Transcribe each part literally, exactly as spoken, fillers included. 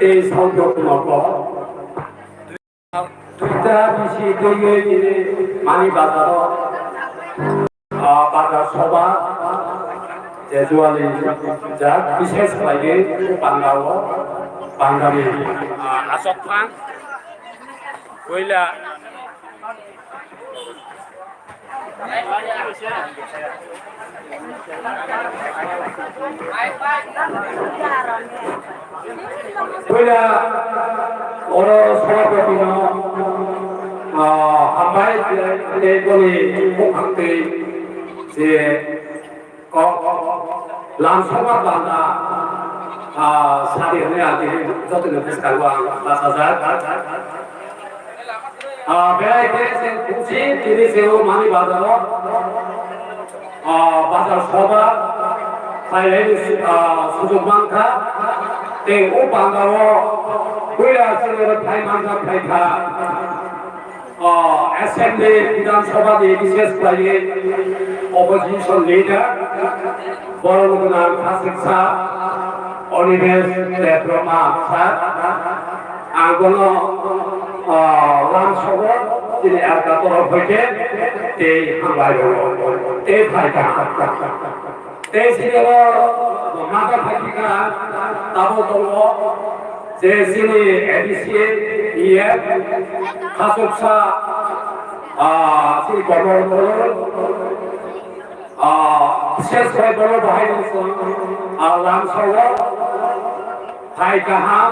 Tei sauthaio nogo. Duita bisi twiwi tini Mani Bazaro, ah, bazar soba, je juali jak, bishes khlaiwi Pangao, Pangani, ah, asok phang, puila. Puila oro sabhapati no, ah, hambai tei boni buphang twi je kok lamsokma bana, ah, sadi hwnwi ang tini jotono bwskango ang bachajak. Ah, belai khe chwng khungsi tini chwng o Mani Bazaro, ah, bazar soba khlainani, ah, sujok mankha. Tei o panda o puila chwng oro phai manjak phaikha, ah, Assembly Bidhan Sabha ni bishes khlaiwi opposition leader borok gwnang Khasik sir Animesh Debbarma sir. Ang bono, ah, lamsogo chini elka torof hoite tei hambai rwo tei phaikha. Tei chini oro mata phaikha tabok tongo je chini A D C, E F, Khasoksa, ah, chini Komol Komol, ah, bishes khlai bono bahai ni song, ah, lamsogo. Hai kaham,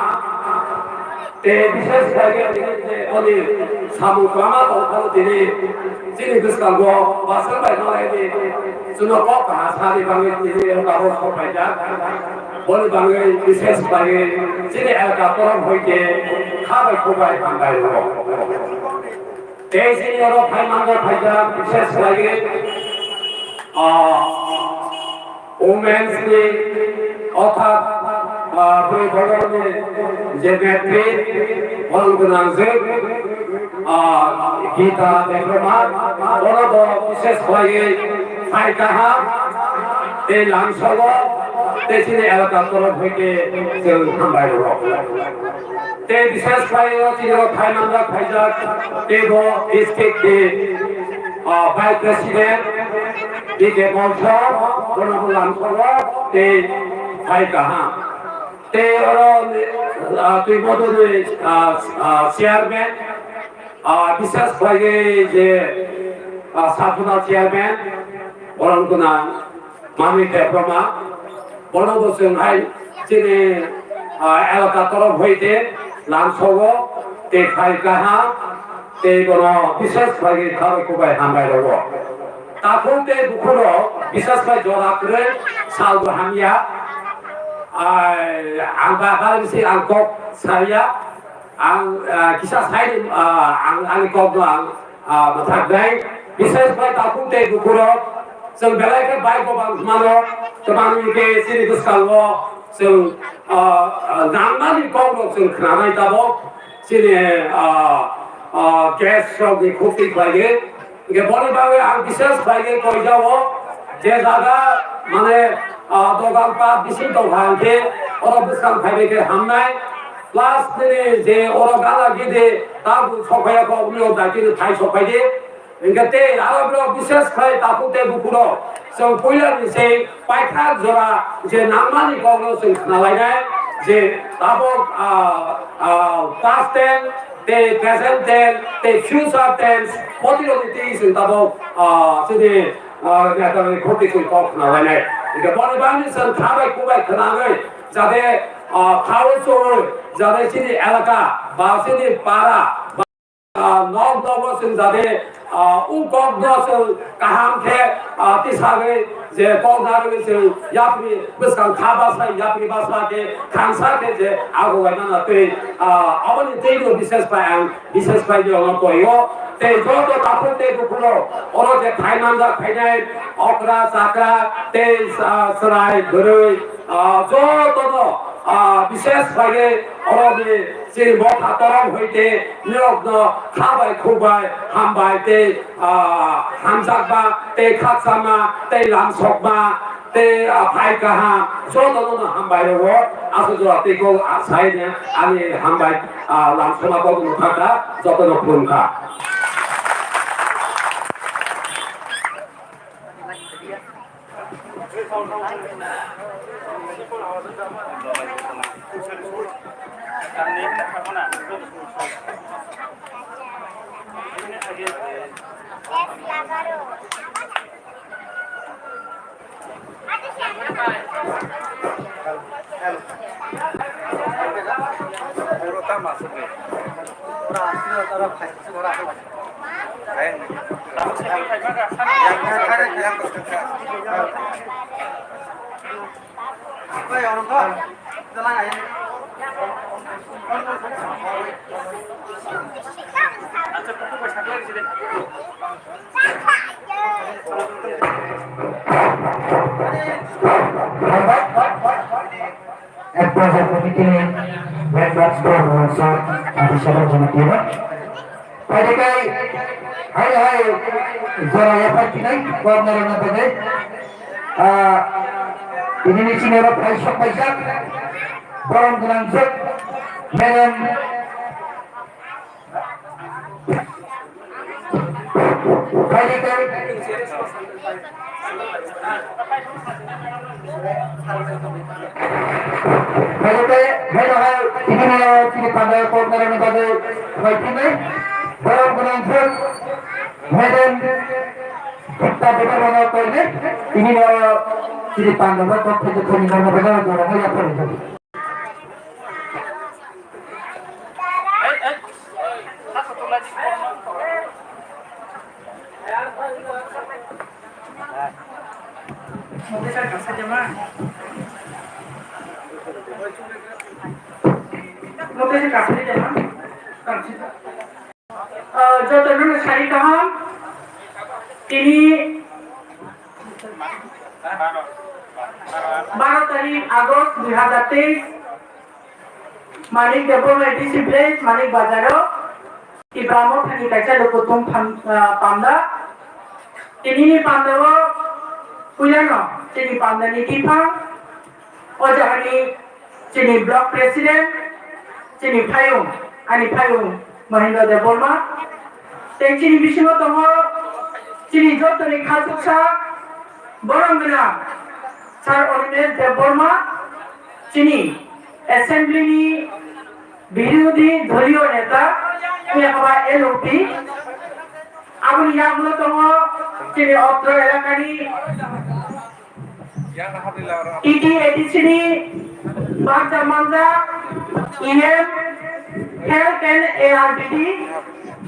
tei bishes khlai tini je oni samung kwlama tongphano tini chini bwskango bwswk bai nalaidi chwngno kok kaha sani bagwi tini tabok sok paijak. Boni bagwi bishes khlaiwi chini elka torof hoite kha bai khubai hambai rwo. Tei chini oro phai manjak phaijak, bishes khlaiwi, ah, Women's ni, orthat, ah, bwrwi bodolni je netri, borok gwnangjwk, ah, Gita Debbarma, bono bo bishes khlaiwi phai kaham tei lamsogo tei chini elaka torof hoite chwng hambai rwo. Tei bishes khlai o chini o phai manjak phaijak tei bo district ni, ah, Vice President D K Bolso, bono bo lamsogo tei phai kaham. Tei oro, ah, twi bodolni, ah, ah, chairman, ah, bishes khlaiwi je, ah, Sabuna chairman, borom gwnang Mami Debbarma, bono bo chwng hai chini, ah, elaka torof hoite lamsogo tei phai kaham tei bono bishes khlaiwi kha bai khubai hambai rwo. Takhuk tei bukhuk rok bishes khlai jora kwrwi sal bo hamya. Ai, ang ba, ba bisi ang kok saya, ang, ah, kisa sai, ah, ang, ani kok no ang, ah, mathak dai. Bishes khlai takhuk tei bukhuk rok, chwng belai khe bai gobang mano, kwbang khe chini bwskango chwng, ah, ah, nangmani kok rok chwng khnanai tabok, chini, ah, ah, gas rok ni khukti khlai. Hingke boni bagwi ang bishes khlai khe koijao, je jaga mane, ah, dogan pat bising tongkha hingke oro bwskang phaibai khe hamnai. Plus nini je oro gana gidi tabu sokphaiya kok mio dai tini thai sokphai di. Hingke tei aro borok bishes khlai takhuk tei bukhuk rok chwng puila ni se paithak jora je nangmani kokno chwng khna lainai je tabok, ah, ah, past tense tei present tense tei future tense protirokni twi chwng tabok, ah, chini, ah, neta ni khoti chwng kok khna lainai. Hingke boni bagwi chwng kha bai kuk bai khna wngwi jate, ah, kha o chorwi jate chini elaka ba chini para ba, ah, nok nogo chwng jate, ah, o kokno chwng kaham khe, ah, tisagwi je kok narwgwi chwng yapri bwskang kha basa yapri basa khe thansa khe je ago bai mano tei, ah, aboni tei no bishes bai ang Bishes khlai di oro koi o tei joto takhuk tei bukhuk rok oro je khai manjak phainai okra chakra tei, ah, chwrai bwrwi, ah, joto no, ah, bishes khlai oro ni chini motha torom hoite nirok no kha bai khuk bai hambai tei, ah, hamjakma tei khakchangma tei lamsokma Tei, ah, phai kaham, jotono no hambai rwo, aswk jora tei kok, ah, sai de, ani hambai, ah, lam soma kok no thaka, jotono khulum kha. Advisor Committee ni members, Professor Abhishek Jamatia. Paidikai, hai hai, jora yaphar kinai, corner na bagai. Ah, ini ni sini ro phai sok paijak, borom gwnang jek, Madam. Paidikai, paidikai, hai hai, ini ni sini pandai corner na bagai, mai kinai, borom gwnang jek, Madam. Kita bebak bebak kau ni, ini lo sini pandang bebak kau kerja kau ni mana bebak kau orang yang perlu. Ah, jotono no sari kaham, tini baro tarik August dui hazar teis, Manik Debbarma A D C village, Manik Bazar o, Tipra Mothani kaisa lukutung phan-, ah, panda. Tini ni panda o puila no, tini panda ni tiphang, O jagani chini block president, chini phayung, ani phayung Mahendra Debbarma. Tei chini bisingo tongo chini jotoni khatuksa borom gwnang Sir Animesh Debbarma, chini assembly ni birodhi doliyo neta, yakaba L O P. Aboni yagulo tongo chini otro elakani T T A D C ni baksa manja E M, Health and A R D D,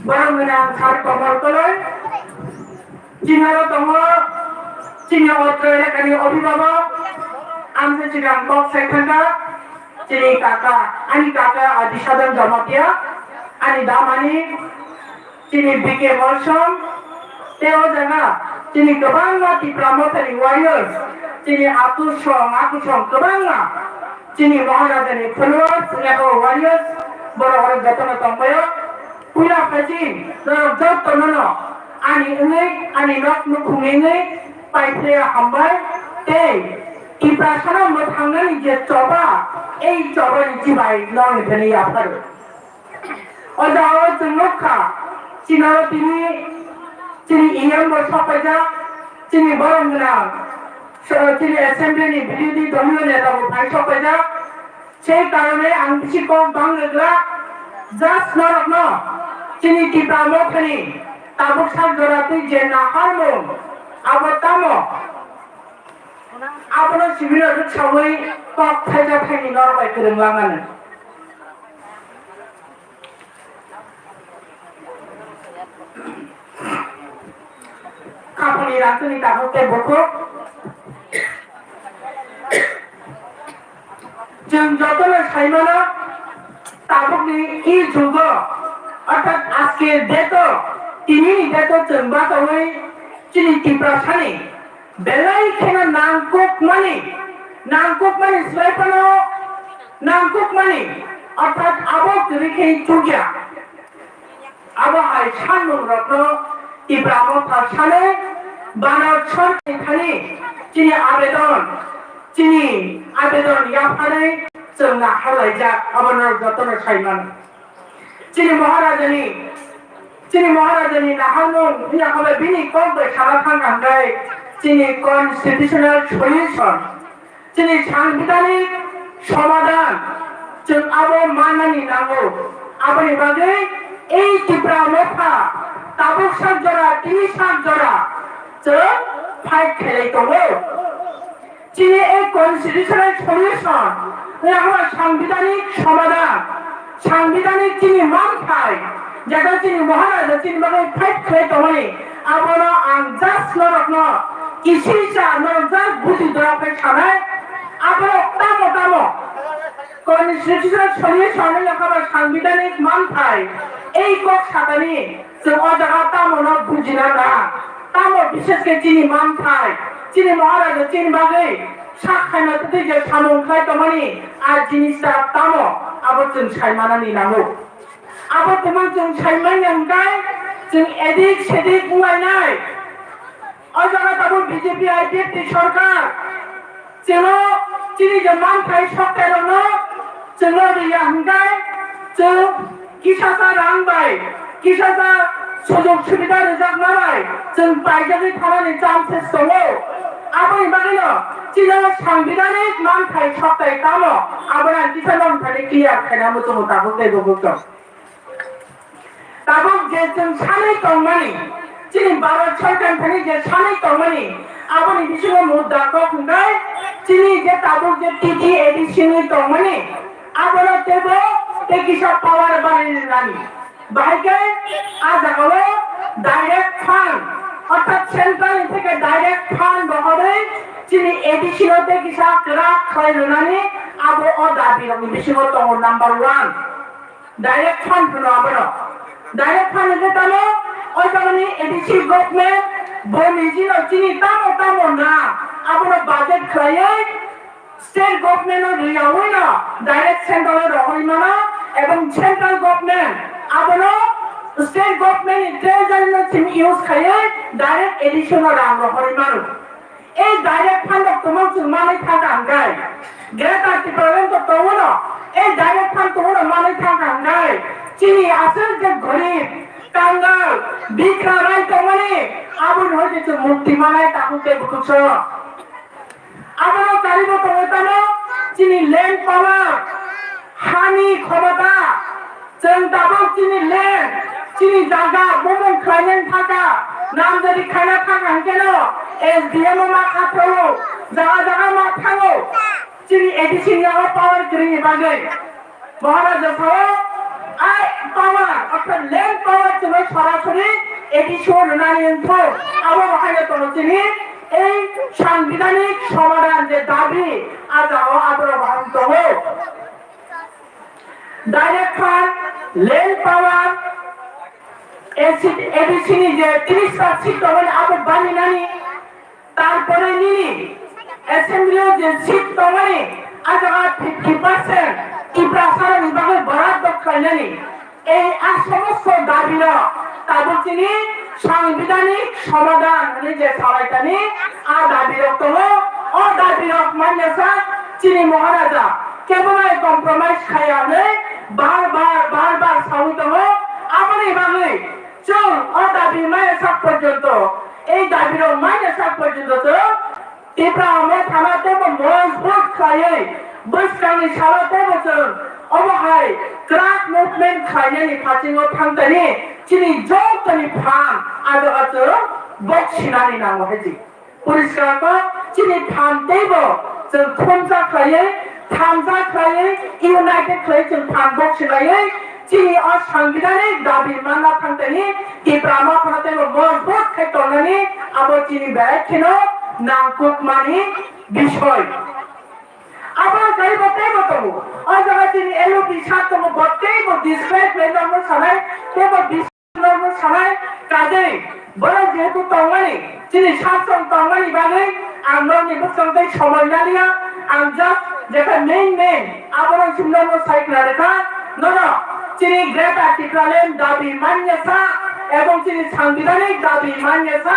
borok gwnang Sir Komol Koloi. Chini oro tongo chini otro elakani obhibhabok, amsa chikang kok sai thangkha, chini kaka, ani kaka Adi Sadhan Jamatia, ani damani, Chini B K Molsom, tei o jaga chini kwbangma Tipra Mothani warriors, chini Atusong, Akusong kwbangma chini Maharajani followers, eko warriors, borok rok jotono tongbaio. Puila phaising norok jotono no ani wngwi, ani nok nukhungni wngwi paiphlaiya hambai tei Tiprasano mwthangnani je choba, ei chobani chibai norokni thani yapharo. O jaga o chwng nukha, chini oro tini chini E M bo sokpaijak, chini borok gwnang, so, chini assembly ni birodhi doliyo neta bo phai sokpaijak. Sei karone ang bisi kok bang rwgwla, just norokno chini Tipra Mothani tabuk sak jora twi je naharmung, abo tamo? Abono sibino rwksawi kok thaija thaini norok bai kwrwng langmani. Khapangni rangchakni takhuk tei bukhuk. Chwng jotono sai mano, tabukni e jugo, orthat ajker date-o, tinini date-o chwng bachaui chini Tiprasani belai kheno nangkukmani, nangkukmani swlai phano nangkukmani, orthat abo kwrwi khe chukya. Abo hai sanmung rokno Tipra Motha sanwi Bharat sorkarni thani chini abedon, chini abedon yapharwi chwng naharlaijak, abo norok jotono sai mano. Chini Maharajani, chini Maharajani naharmung wngya khe bini kok bai sana thang kha hwnkhe chini constitutional solution, chini sangbidhanik somadhan chwng abo mannani nango. Aboni bagwi ei Tipra Motha tabuk sak jora, tini sak jora chwng fight khailai tongo. Chini ei constitutional solution, wngya khe sangbidhanik somadhan, sangbidhanik chini manthai, jeta chini Maharaja chini bagwi fight khlai tongmani, abono ang just norokno kisi cha norok just buji dora phai sanai, aborok tamo tamo constitutional solution wngya khe sangbidhanik manthai, ei kok sakani chwng o jaga tamo no bujina na, tamo bishesh khe chini manthai, chini Maharaja chini bagwi sak khaina twi je samung khlai tongmani, a jinis ta tamo, abo chwng sai manani nango. Abo tongmani chwng sai manya hwnkhe chwng edik sedik wnglainai. O jaga tabuk B J P I P F ni sorkar chwngno chini je manthai soktairokno chwngno riya hwnkhe chwng kisasa rang bai, kisasa sujog subida rwjakma bai chwng paijagwi thanani chances tongo. Aboni bagwino chini sangbidhanik manthai soktai tamo, abono ang kisa nontharni clear khaina muchungo tabuk tei bubuktong. Tabuk je chwng sanwi tongmani, chini Bharat Sarkar thani je sanwi tongmani, aboni bisingo mudda kok hwnkhe chini je tabuk je T T A D C ni tongmani, abono teibo tei kisa power bari rwnani. Bahai khe a jagao direct fund, orthat central ni theke direct fund rohorwi chini A D C no tei kisa kwrak khlai rwnani, abo o dabi rokni bisingo tongo number one. Direct fund hwno abono. Direct fund hwnkhe tamo, o jagani A D C government bo nijino chini tamo tamo na, abono budget khlaiwi state government no rwyawi no direct central o rohorwi mano, ebong central government abono state government ni treasury no simi use khaiwi direct A D C no rang rohorwi mano. Ei direct fund rok tongmani chwng manwi thangkha hwnkhe, Greater Tipraland to tongo no, ei direct fund tongo no manwi thangkha hwnkhe, chini aswk je gorib, kangal, bikra rai tongmani, aboni hoite chwng mukti manai takhuk tei bukhuk so. Abono karibo tongo tamo chini land power, hani khomota, chwng tabuk chini land, chini jaga bumung khlainani thangkha, namjari khaina thangkha hwnkhe no S D M o ma khathogo, jaga jaga ma thango, chini A D C ni yago power kwrwini bagwi. Maharaja sao, ai power, orthat land power chwngno sorasori A D C o rwnani wngkha, abo bo haino tongo chini ei sangbidhanik somadhan je dabi, a jagao aborok bo hai tongo. Direct fund, land power, A C, A D C ni je tris ta seat tongmani abo baninani, tarpore nini assembly o je seat tongmani, a jaga fifty percent Tiprasa rokni bagwi borato khlainani. Ei a somosto dabi rok tabuk chini sangbidhanik somadhan hwnwi je salai tani, a dabi rok tongo. O dabi rok manya sa chini Maharaja kebo bai compromise khaya hwnwi bar bar, bar bar sawi tongo. Aboni bagwi chwng o dabi manya sak porjonto, ei dabi rok manya sak porjonto chwng Tipra Motha no teibo mojbut khlaiwi bwskangni salo teibo chwng omo hai kwrak movement khlainani phasingo thangtani chini jotoni phan ado chwng bok sinani nango hai di. Poriskar kok chini phan teibo chwng thumsa khlaiwi, thamsa khlaiwi, united khlaiwi chwng phan bok sinaiwi chini o sangbidhanik dabi manna thangtani Tipra Motha no teibo mojbut khai tongnani abo chini belai kheno nangkukmani bisoi. Abo kaibo teibo tongo. O jaga chini L O P sir tongo, bo teibo describe khlai norokno sanai, teibo norokno sanai, kadei borok jehetu tongmani, chini sasong tongmani bagwi ang norokni bwskango tei somoi naliya, ang just jekha main main aborok chini norokno sai khna rwkha, norok chini Greater Tipraland dabi manya sa, ebong chini sangbidhanik dabi manya sa,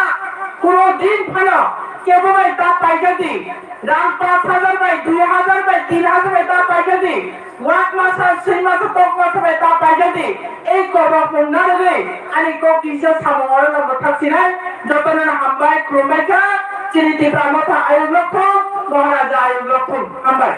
kuno din phano Kebo bai ta paijadi, rang pash hajar bai, dui hajar bai, tin hajar bai ta paijadi, wak masa, sui masa, tok masa bai ta paijadi, ei kok rok mung narwgwi ani kok kisa samung oro no mwthak sinai, jotono no hambai, khulumbai kha, chini Tipra Motha ayuk lok thung, Maharaja ayuk lok thung, hambai.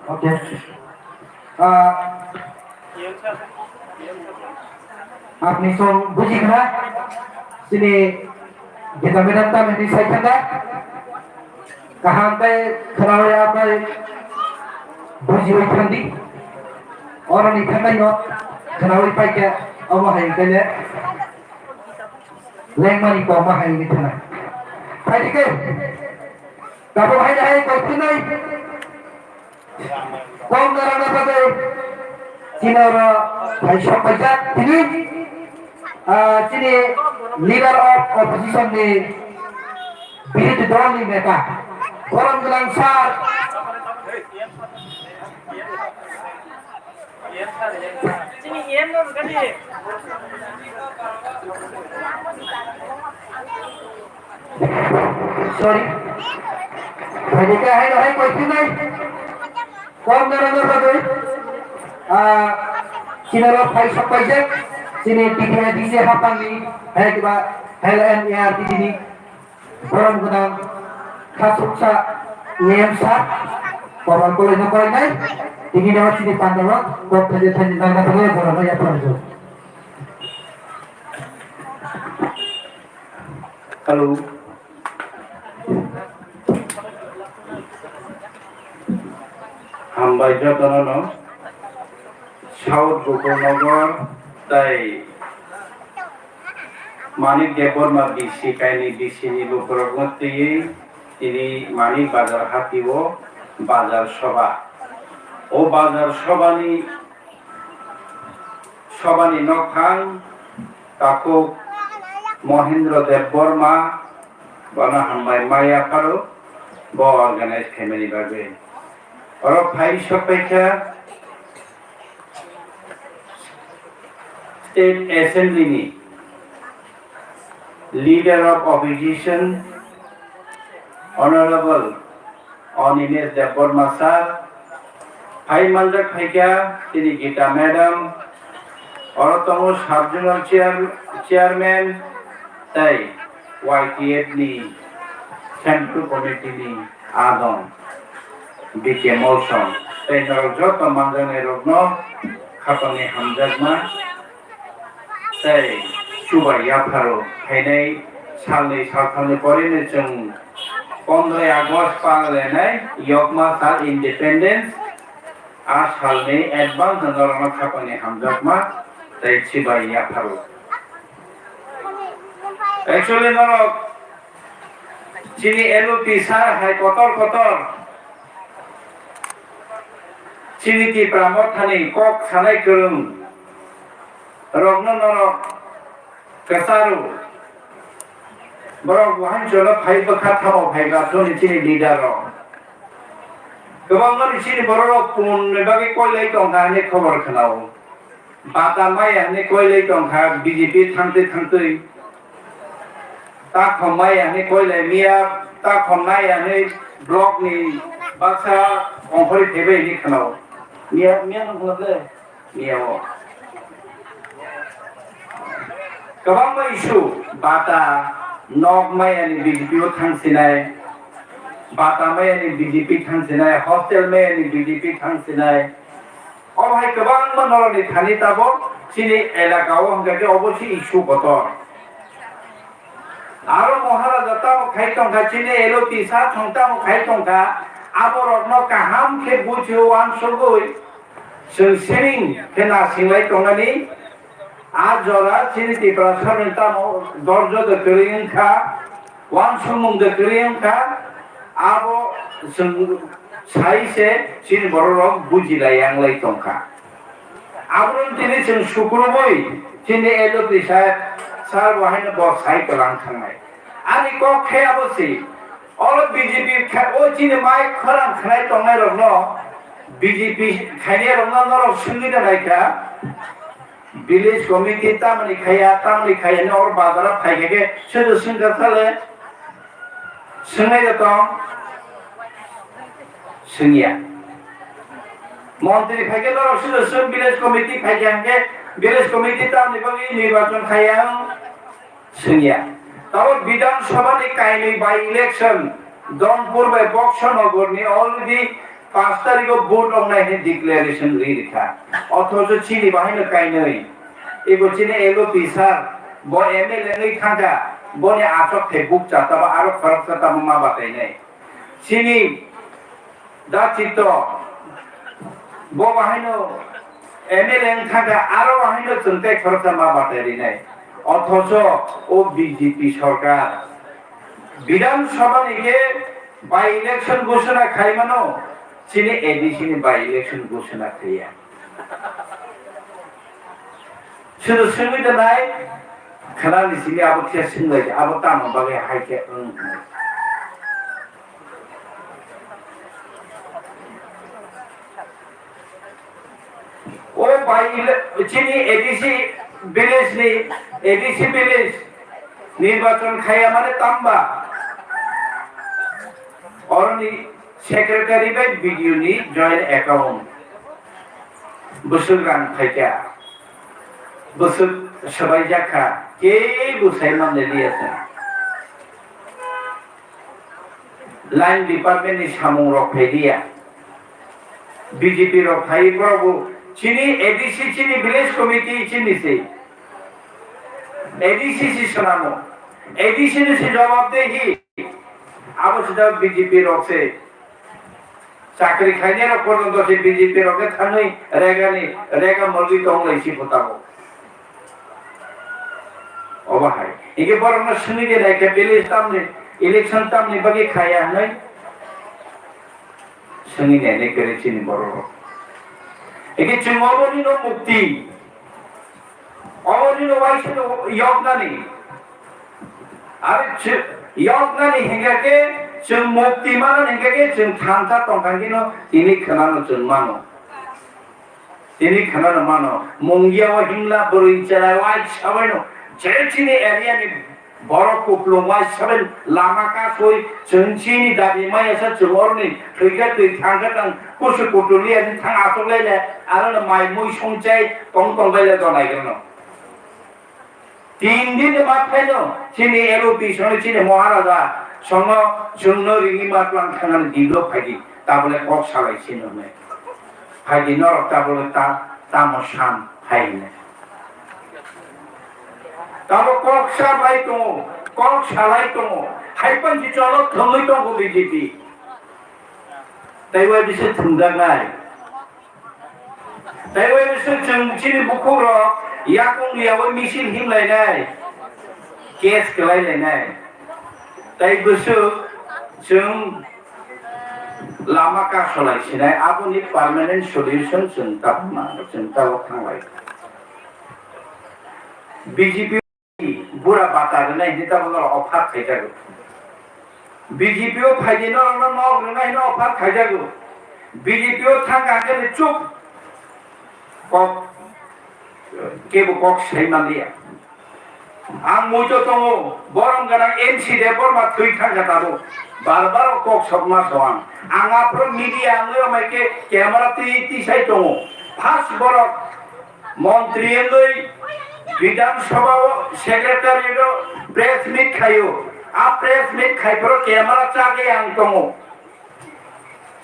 Okay. Ah, apni song buji kha? Sini Gita Madam ta mini sai kha da? Kaham tei khwnaui abai bujiui thangdi. Oroni thangnaino khwnaui paikha, omo hai khe le lengmani kokma hai wngwi thangna. Phaidi khe, tabuk hai hai kok thwnai. Kok narwkna bagwi chini oro phaisok paijak tini, ah, chini leader of opposition ni birodhi dol ni neta, borom gwnang sir. Sorry. Phaidi khe hai no hai koi phinai. Kom na rang rang roi. Ah, chini oro phaisok paijak. Chini T T A D C hapangni hai kiba L M A R T D ni borom gwnang khasuksa E M sir. Kobar kolai no kolai nai. Tini no chini pandalo kok thaje thaje nang na thangwi borom no yapharjak. Hello. Hambai jotono no. South Gokulnagar tai Manik Debbarma B C kaini B C ni lukurokno twiwi tini Manik Bazar hatio bazar soba. O bazar sobani Sobani nokthang takhuk Mohendro Debbarma, bono hambai ma yapharo, bo organize khaimani bagwi. Oro phai sokphaikha State Assembly ni Leader of Opposition, Honorable Animesh Debbarma sir, phai manjak phaikha tini Gita madam, oro tongo sub-zonal chair-, chairman tei Y T F ni central committee ni adong B K Molsom tei norok joto manjaknai rokno khapangni hamjakma. Tei chubai yapharo phainai salnwi salthamni porino chwng pondroi August pal lenai yokma sal independence, a salni advance no norokno khapangni hamjakma tei chibai yapharo. Actually norok chini L O P sir hai kotor kotor chini Tipra Mothani kok sanai kwrwng rokno norok kwcharo. Borok wahan jono phai bwkha thamo phai gathoni chini leader rok. Kwbangma ni chini borok rok kumun ni bagwi koilai tongkha hinwi khobor khwnao. Bata maya hinwi koilai tongkha B J P thangtwi thangtwi. Takhom maya hinwi koilai miya, takhom maya hinwi block ni baksa ongkhorwi thebwi hinwi khwnao. Miya, miya nung khwlai le? Miya o. Kwbangma issue, bata, nok maya ni B J P o thangsinai, bata maya ni B J P thangsinai, hostel maya ni B J P thangsinai. Obo hai kwbangma norokni thani tabok chini elaka o hwnkha khe obo se issue kotor. Aro Maharaja tamo khai tongkha, chini L O P sa thong tamo khai tongkha, aborokno kaham khe buji uansugwi chwng siring khe nasinglai tongnani. A jora chini Tiprasarokni tamo dorjo de kwrwi wngkha, uansukmung de kwrwi wngkha, abo chwng sai se chini bororok bujilai yanglai tongkha. Abono tini chwng sukrubui chini L O P sir, sir bo haino bo sai kwlang thangnai. Ani kok khe abo si, Oro B J P kha-, o chini mai khorang khnai tongnai rokno, B J P khainai rokno norok swngwi da nai kha, village committee tamni khaiya, tamni khaiya ni oro bazar o phai khe khe sudu swngkha sale swngnai da tong? Swngya. Montri phai khe norok sudu swng village committee phai khe hwnkhe village committee tamni bagwi nirbachon khaiya wng? Swngya. Tabo Bidhan Sabha ni kainwi by election, Donpur bai Boxanagar ni already pash tarikh o vote wngnai hwnwi declaration rwi rikha. Othocho chini bahaino kainwi. Ebo chini L O P sir, bo M L A wngwi thangkha, boni achok thai bukcha tabo aro khoroksa tamo ma batainai. Chini Da Chitto, bo bahaino M L A wng thangkha, aro bahaino chwng tei khoroksa ma batai rinai. Othocho o B J P sorkar Bidhan Sabha ni khe by election ghoshona khai mano, chini A D C ni by election ghoshona khaiya. Sudu swngwi tongnai, khwnani simi abo khe swnglaidi, abo tamo bagwi hai khe wng? O bai ile-, chini A D C village ni, A D C village nirbachon khaiya mane tamba? Oroni secretary bai B D O ni joint account. Bwswk rang phaikha, bwswk swbaijak kha, kebo sai manliya se. Line department ni samung rok phaidiya. B J P rok phai borok bo chini A D C, chini village committee chini se. A D C si swnamo. A D C ni se jawab de hi. Abo sida B J P rok se. Chakri khainai rok porjonto se B J P rok khe thangwi regani, rega molwi tong lai si pho tabuk. Obo hai. Hingke borokno swngwi de nai khe village tamni, election tamni bagwi khaiya hwnwi swngwi nai nai kwrwi chini borok rok. Hingke chwng obonino mukti, obonino waisa yoknani. Aro chwng yoknani hingka khe chwng mukti mano hingka khe chwng thansa tongkha hingke no tini khwnano chwng mano. Tini khwnano mano, mungya o himla bwrwi chwrai waisa bai no, je chini area ni borok kupulung waisa bai lama kasui, chwng chini dabi maya sa chwng oroni thwikha twi thangkha tang kusu kutulia ni thang aswk lai le, aro no mai mui songchai tong tong bai le donai gano. Tin din ni mathaino chini L O P songno chini Maharaja songno chwngno ringwi ma tlang thangani dilo phaidi, tabole kok salai sino hwnwi. Phaidi norok tabole ta, tamo san hai hwnwi. Tabo kok salai tongo, kok salai tongo, hai panchi cholo thwngwi tongo B J P. Tei wai bisi thwngjaknai. Tei wai bwswk chwng chini bukhukrok yakung yaui misil himlainai, case kwlailainai. Tei bwswk chwng lama kasolai sinai, aboni permanent solution chwng tabuk nang, chwng tabuk thanglai. B J P Bura bata rwnai hinwi tabuk norok offer khaijago. B J P o phaidi norokno nok rwnai hinwi offer khaijago. B J P o thangkha hwnkhe ni chup. Kok, kebo kok sai manliya. Ang muito tongo, borom gana M C Debbarma thwi thangkha tabuk. Bar bar o kok sokma so ang. Ang aphuru media wngwi rwmai khe camera twi tisai tongo. First borok Montri wngwi Bidhan Sabha o Secretariat o press meet khaio. A press meet khai phuru camera chagwi ang tongo.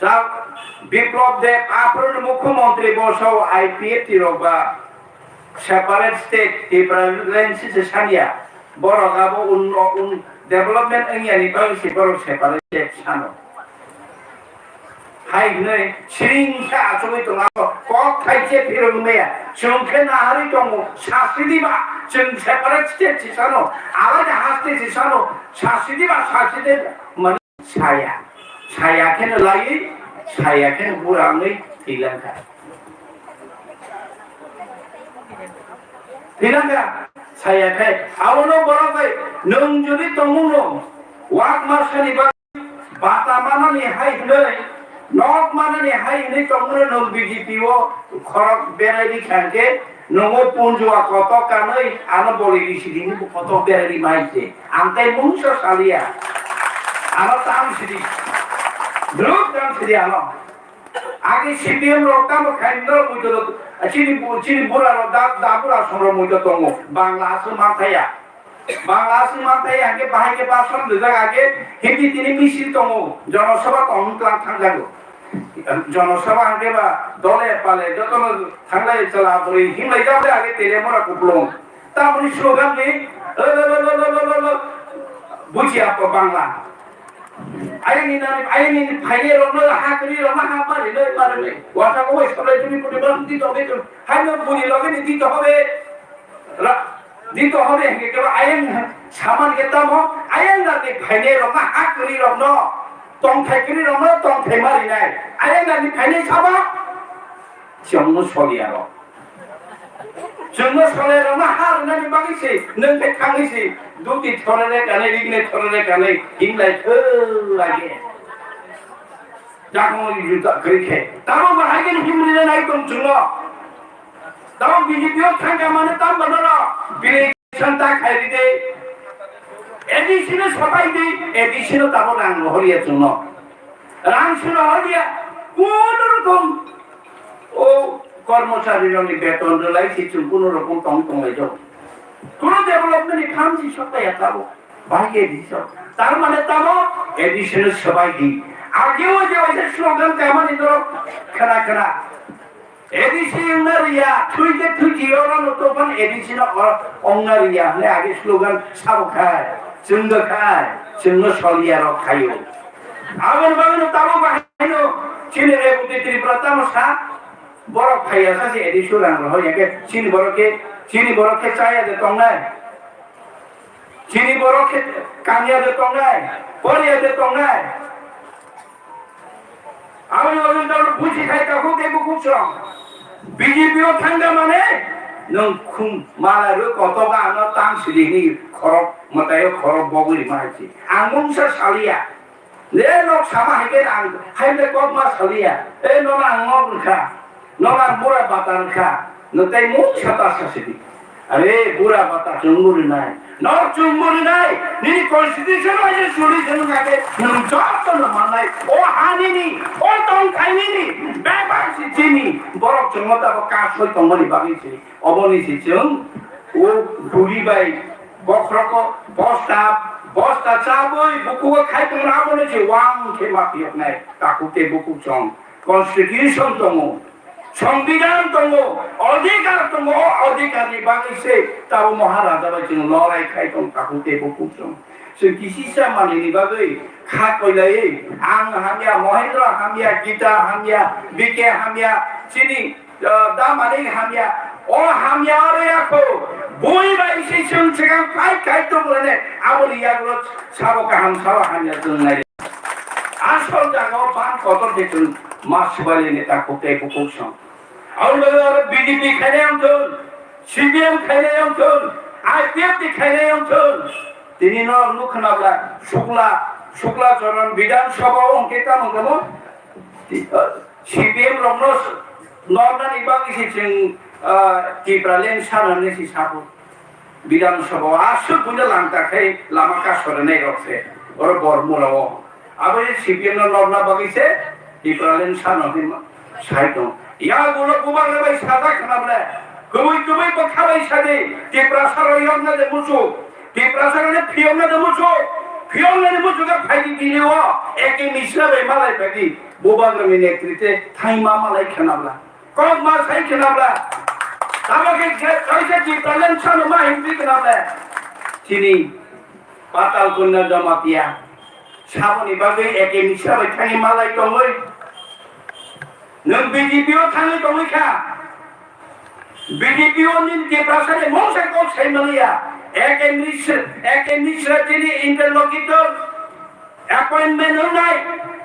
Chak Biplab Deb aphuru Mukhyamantri bosao I P F T rok ba separate state Tipraland se sanya. Borok abo un, un development wngya ni bagwi se borok separate state sano. Hai hwnwi siring khe achugwi tongo, kok thai se phirogwi maya. Chwng khe naharwi tongo, sasti diba, chwng separate state se sano, alada haste se sano, sasti diba, sasti diba. Mani saya, saya khe no laiwi, saya khe no bura wngwi thwilang kha. Thwilang kha, saya khe. Abono borok bai, nwng jodi tongmung no, wak ma sani ba Pata manani hai hwnwi, nok manani hai hwnwi tongmani nwng B J P o khorok berai rikha hwnkhe, nwng o punjua kotok kanwi ano boli risi di, nwng kotok berai rima hai se. Ang tai mungsa saliya. Ano tam sidi. Druk tam sidi ano. Age C P M rok tamo khai no muitu chini bu-, chini bura rok da, da bura song rok muitu tongo. Bangla aswk manthaya. Bangla aswk manthai hwnkhe bahai khe bhasan rijak age Hindi tini misil tongo, jonosabha tong tlang thangjago. Jonosabha hwnkhe ba dole pale jotono thanglai chala bwrwi himlai jak age tele mora kuplung. Tamoni slogan ni, buji apa Bangla. Ayang ni nani, ayang ni phaye rokno ha kri rokno ha mari noi mari noi. Wata ko wai sabai tumi puni bang di to betul. Hai no buni loge ni di to hobe. Ra-, dito hobe hingke kebo ayang saman ke tamo, ayang dati phainai rokno, ha kwrwi rokno, tongthai kwrwi rokno tongthai ma rinai. Ayang dati phainai sabo, chwngno soliya rok. Chwngno soliya rokno ha rwnani bagwi se, nwng khe thangwi se, duti thorere kanai, rignai thorere kanai, hinglai thwlai khe. Dakmo juta kwrwi khe. Tamo bahai khe himri nai tong chwngno. Tamo B J P o thangka mane tamo norok bini santa khairi de. A D C no sapai de, A D C no tamo rang rohorya chwngno. Rang se rohorya, kono rokom o kormochari rokni beton rwlai se chwng kono rokom tong tong lai jago. Kono development ni kham si sapai ya tamo. Bahai khe A D C o. Tar mane tamo A D C no sapai di. Age o je waisa slogan kamani norok khana khana. A D C wngna riya, thwi khe thwi thwi, oro no tophan A D C no o-, wngna riya hwnwi age slogan sabo khai, chwngdo khai, chwngno soliya rok khaio. Aboni bagwino tabuk bahaino chini Reboti Tripura tamo sa, borok phaiya sa se A D C rang rohor ya khe chini borok khe, chini borok khe chaya de tongnai, chini borok khe kamya de tongnai, poriya de tongnai. Aboni bagwi norok buji khai takhuk tei bukhuk song. B J P o thangda mane nwng khum mala rw kotoga ano tang sidi hini khorok mwtaio khorok bogwi rima hai se. Ang mungsa saliya. Le nok sama hai khe ang hai le kok ma saliya. E nono ang nok rwkha. Nono ang bura bata rwkha. Nwng tei mungsa ta sa sidi. Are bura bata chwng murinai. Nok chwng murinai. Nini constitution bai je solution wngkha khe nwng joto no mannai. O ha nini, o tongthai nini, bebak si chini. Borok chwngno tabok kasoi tongmani bagwi se. Oboni se chwng o buri bai bokhorok o bosta, bosta chabwi bukugo khai tongmani aboni se wang khe ma phiyoknai. Takhuk tei bukhuk chwng. Constitution tongo, Songbidan tongo, odhikar tongo, o odhikarni bagwi se tabo Maharaja bai chwng lorai khai tong takhuk tei bukhuk chwng. Chwng kisisa manwini bagwi kha koilaiwi ang hamya, Mohendra hamya, Gita hamya, B K hamya, chini, ah, da manik hamya, o hamya oro yakho bui bai se chwng swkang fight khai tonglainai, aboni yagulo sabo kaham sabo hamya chwng nai. Asol jagao bang kotor de chwng ma swbaili neta kok tei bukhuk song. Aboni bagwi oro B J P khainai wngthun, C P M khainai wngthun, I P F T khainai wngthun. Tini no nuk khna bla Shukla, Shukla Charan Bidhan Sabha o hwnkhe tamo tamo C P M rokno nornani bagwi se chwng, ah, Tipraland sanani se sabu. Bidhan Sabha o aswk buino langta khai lama kasorinai rok se oro Bormula o. Abo je C P M no norna bagwi se Tipraland sano hinma sai tong. Ya gulo bubagra bai sajak khna ble. Kubui kubui bwkha bai sadi Tiprasa rok yokna de muchuk. Tiprasa rok phiyokna de muchuk. Phiyokna de muchuk khe phaidi bini o A K Mishra bai malai phaidi. Bubagra ni netrite thaima malai khna bla. Kok ma sai khna bla. Tamo khe khe kaisa Tipraland sano ma himpi khna bla. Chini Patal Kanya Jamatia. Saboni bagwi A K Mishra bai thangwi malai tongwi. Nwng B J P o thangwi tongwi kha. B J P o nini Tiprasa ni mungsa kok sai manliya. A K Mishra, A K Mishra chini interlocutor appointment wngnai,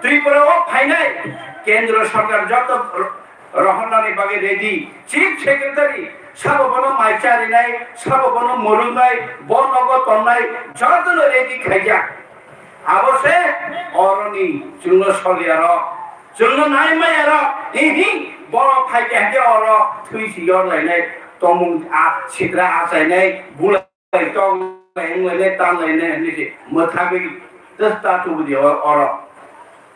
Tripura o phainai, Kendra Sarkar joto rohornani bagwi ready. Chief Secretary sabo bono mai charinai, sabo bono mwrwngnai, bo nogo tongnai, jotono ready khaijak. Abo se oroni chwngno soliyarok, chwngno naimayarok, hihi, borok phaikhe hinkhe oro thwi si yorlainai, tongmung a sitra achainai, bulai tonglainai, wnglainai, tanlainai hinwi se mwthagwi twsta tubudi oro.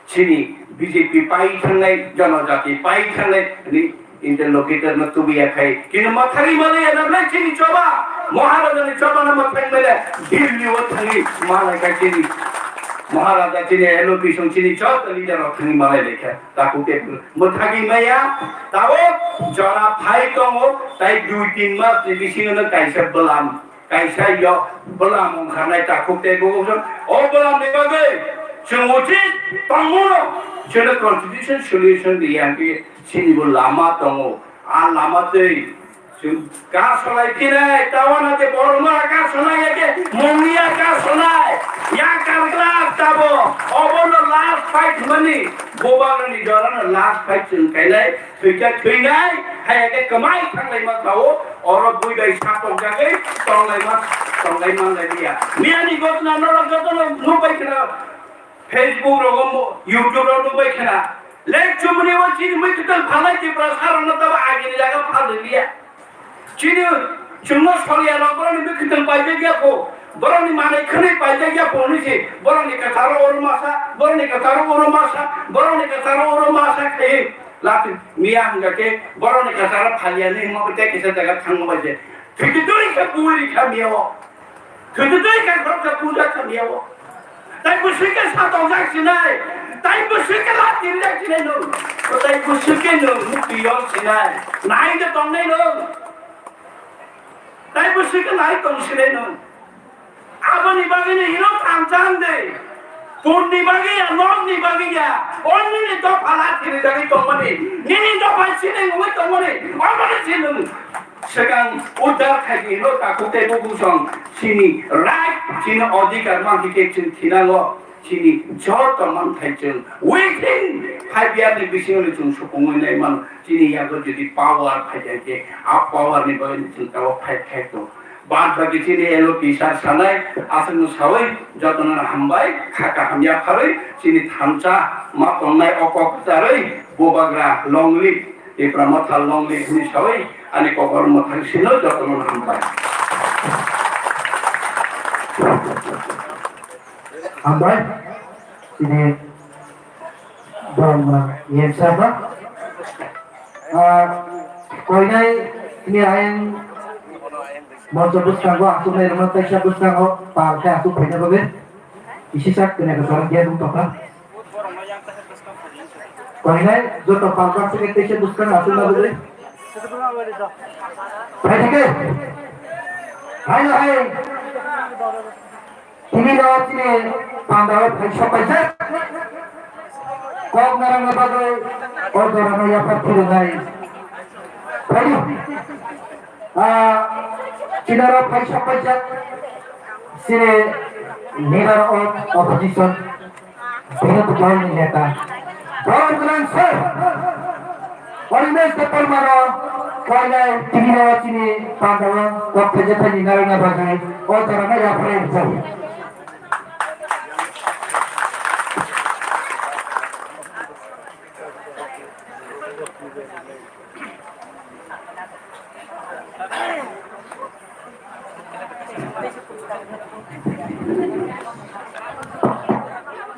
Chini B J P pai thangnai, jonojati pai thangnai, ni interlocutor no tubuya khai. Kini mathari male ya nablai chini choba, Maharaja ni choba na mathari male, Delhi o thangwi malai khai chini. Maharaja chini allocation chini chota leader o thangwi malai lekha. Taku ke mathari maya, tao jora phai tongo, tai dui tin mas ni bisingo no kaisa bwlam. Kaisa yo bwlam wngkha nai takhuk tei bukhuk song. O bwlam ni bagwi chwng uchit tongmano chwngno constitution solution riya hwnkhe chini bo lama tongo. A lama twi chwng kar solai phinai, tawana tei borokno kar sonai ya khe mungya kar sonai. Ya karglak tabo obono last fight hwnmani, bubagrani jorano last fight chwng kainai. Thwikha thwinai, haiya khe kwmai thanglaima sao, oro bui bai sa tokjagwi tonglaima, tonglai manlai liya. Miyani gotna norok jotono nukbai khna, Facebook rogo mo-, YouTube rogo nukbai khna. Lek chumuni o chini mui kwtal phalai Tiprasa rokno tabo agini jaga phalwi liya. Chini chwngno soliya rok borokni bwkhwtwng paijak ya kho, borokni manwi khwnwi paijak ya kho hwnwi se borokni kwcharo oro masa, borokni kwcharo oro masa, borokni kwcharo oro masa khe lati miya hwnga khe borokni kwcharo phalia ni hwnma bai tei kisa jaga thangma bai se. Thwitwi twi khe bui rikha miya o. Thwitwi twi khe khoroksa puja khamya o. Tai bwswk khe satokjak sinai. Tai bwswk khe lati rijak sinai nwng. Tai bwswk khe nwng mukti yol sinai. Nai khe tongnai nwng. Tai bwswk khe nai tong sinai nwng. Aboni bagwi no hino thansa hwndwi. Punni bagwi ya, nokni bagwi ya. Onini dopha lati rijagwi tongmani. Nini dopha sinai wngwi tongmani. Omono si nwng. Swkang uddar khaidi hino takhuk tei bukhuk song chini right, chini adhikar mankhe khe chwng thinango, chini joto manthai chwng within five year ni bisingo chwng supungwi nai mano. Chini yago jodi power phai khe, a power ni bagwi chwng tabok fight khai tongo. Bad baki chini L O P sir sanai aswkno sawi jotono hambai, kha kaham yapharwi chini thansa ma tongnai o kok kwcharwi bubagra longli. Tipra Motha longli hwnwi sawi ani kokor mothang sino jotono hambai. Hambai. Chini borok ma yem saba. Ah, koinai ni ayang moncho bwskango aswknai rwma taisa bwskango pal khe aswk phaina bagwi. Isi sak kene ka sarang dia dum tokha. Koinai joto palka sini teise buskang aswk na bwlwi. Phaithake. Hai hai. Tini no tini pandao phai sopaijak. Kok narang na bagwi o jora no yapar phirwnai. Phai. Ah, kinaro phai sopaijak. Sini leader of opposition. Bini bwkhao ni neta. Borok gwnang sir. Animesh Debbarmano koinai tini no chini pandao kok phaijak phaini narwkna bagwi o jorano yapharwi rijak.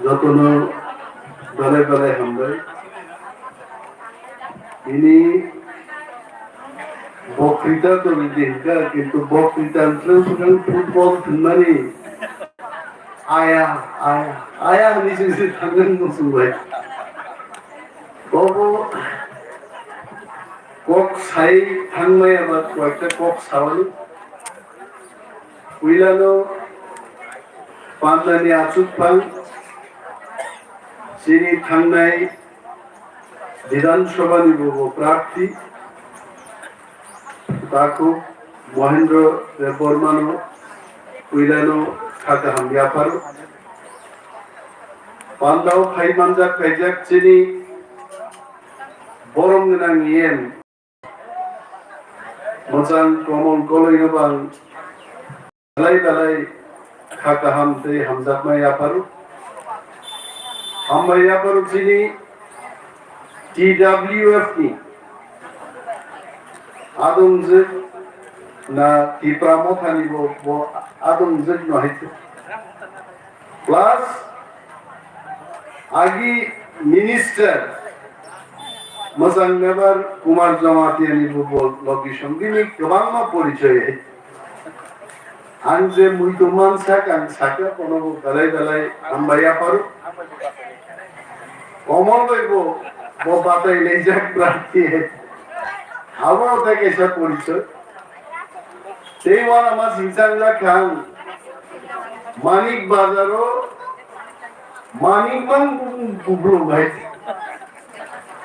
Jotono belai belai hambai. Ini bokrita to bidi hingka, kintu bokrita ang swkang football thwngmani aya, aya, aya hinwi se se thangwi muchung bai. Bobo kok sai thangmaya ba koyekta kok sawani. Puilano pandani achuk phang chini thangnai Bidhan Sabhani bobo prarthi. Takhuk Mohendro Debbarmano puilano kha kaham yapharo. Pandao phai manjak khaijak chini borom gwnang E M mwchang Komol Koloino bang belai belai kha kaham tei hamjakma yapharo. Hambai yapharo chini T W F ni adongjwk na Tipra Motha ni bo, bo adongjwk no hai khe. Plus agi minister mwchang nebar Kumar Jamatia ni bo, bo logi song bini kwbangma porichoi hai. Ang je muitu mansak, ang sakha, kono bo belai belai hambai yapharo. Komol bai bo, bo batai leijak prarthi. Abo tei kaisa porichoi. Tei uanama singchang jak kha ang. Manik Bazar o Manik Mang bubulung hai.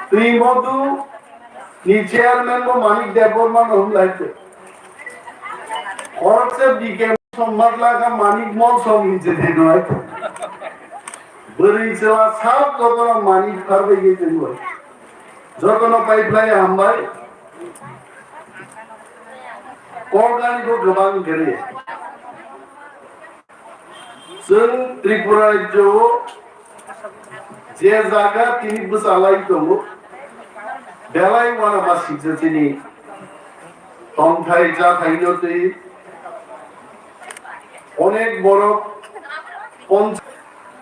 Twi Modu ni chairman bo Manik Debbarma no hwnlai khe. Khoroksa B K song mat lakha Manik Mol song hinse thai no hai. Bwrwi chwla sak jotono Manik pharbai khe tongwi. Jotono pai phlai hambai. Kok ani bo kwbang kwrwi. Chwng Tripura rajyo o je jaga tini bwchalai tongo, belai uanama singcha chini tongthai chathai no twi onek borok ponch-,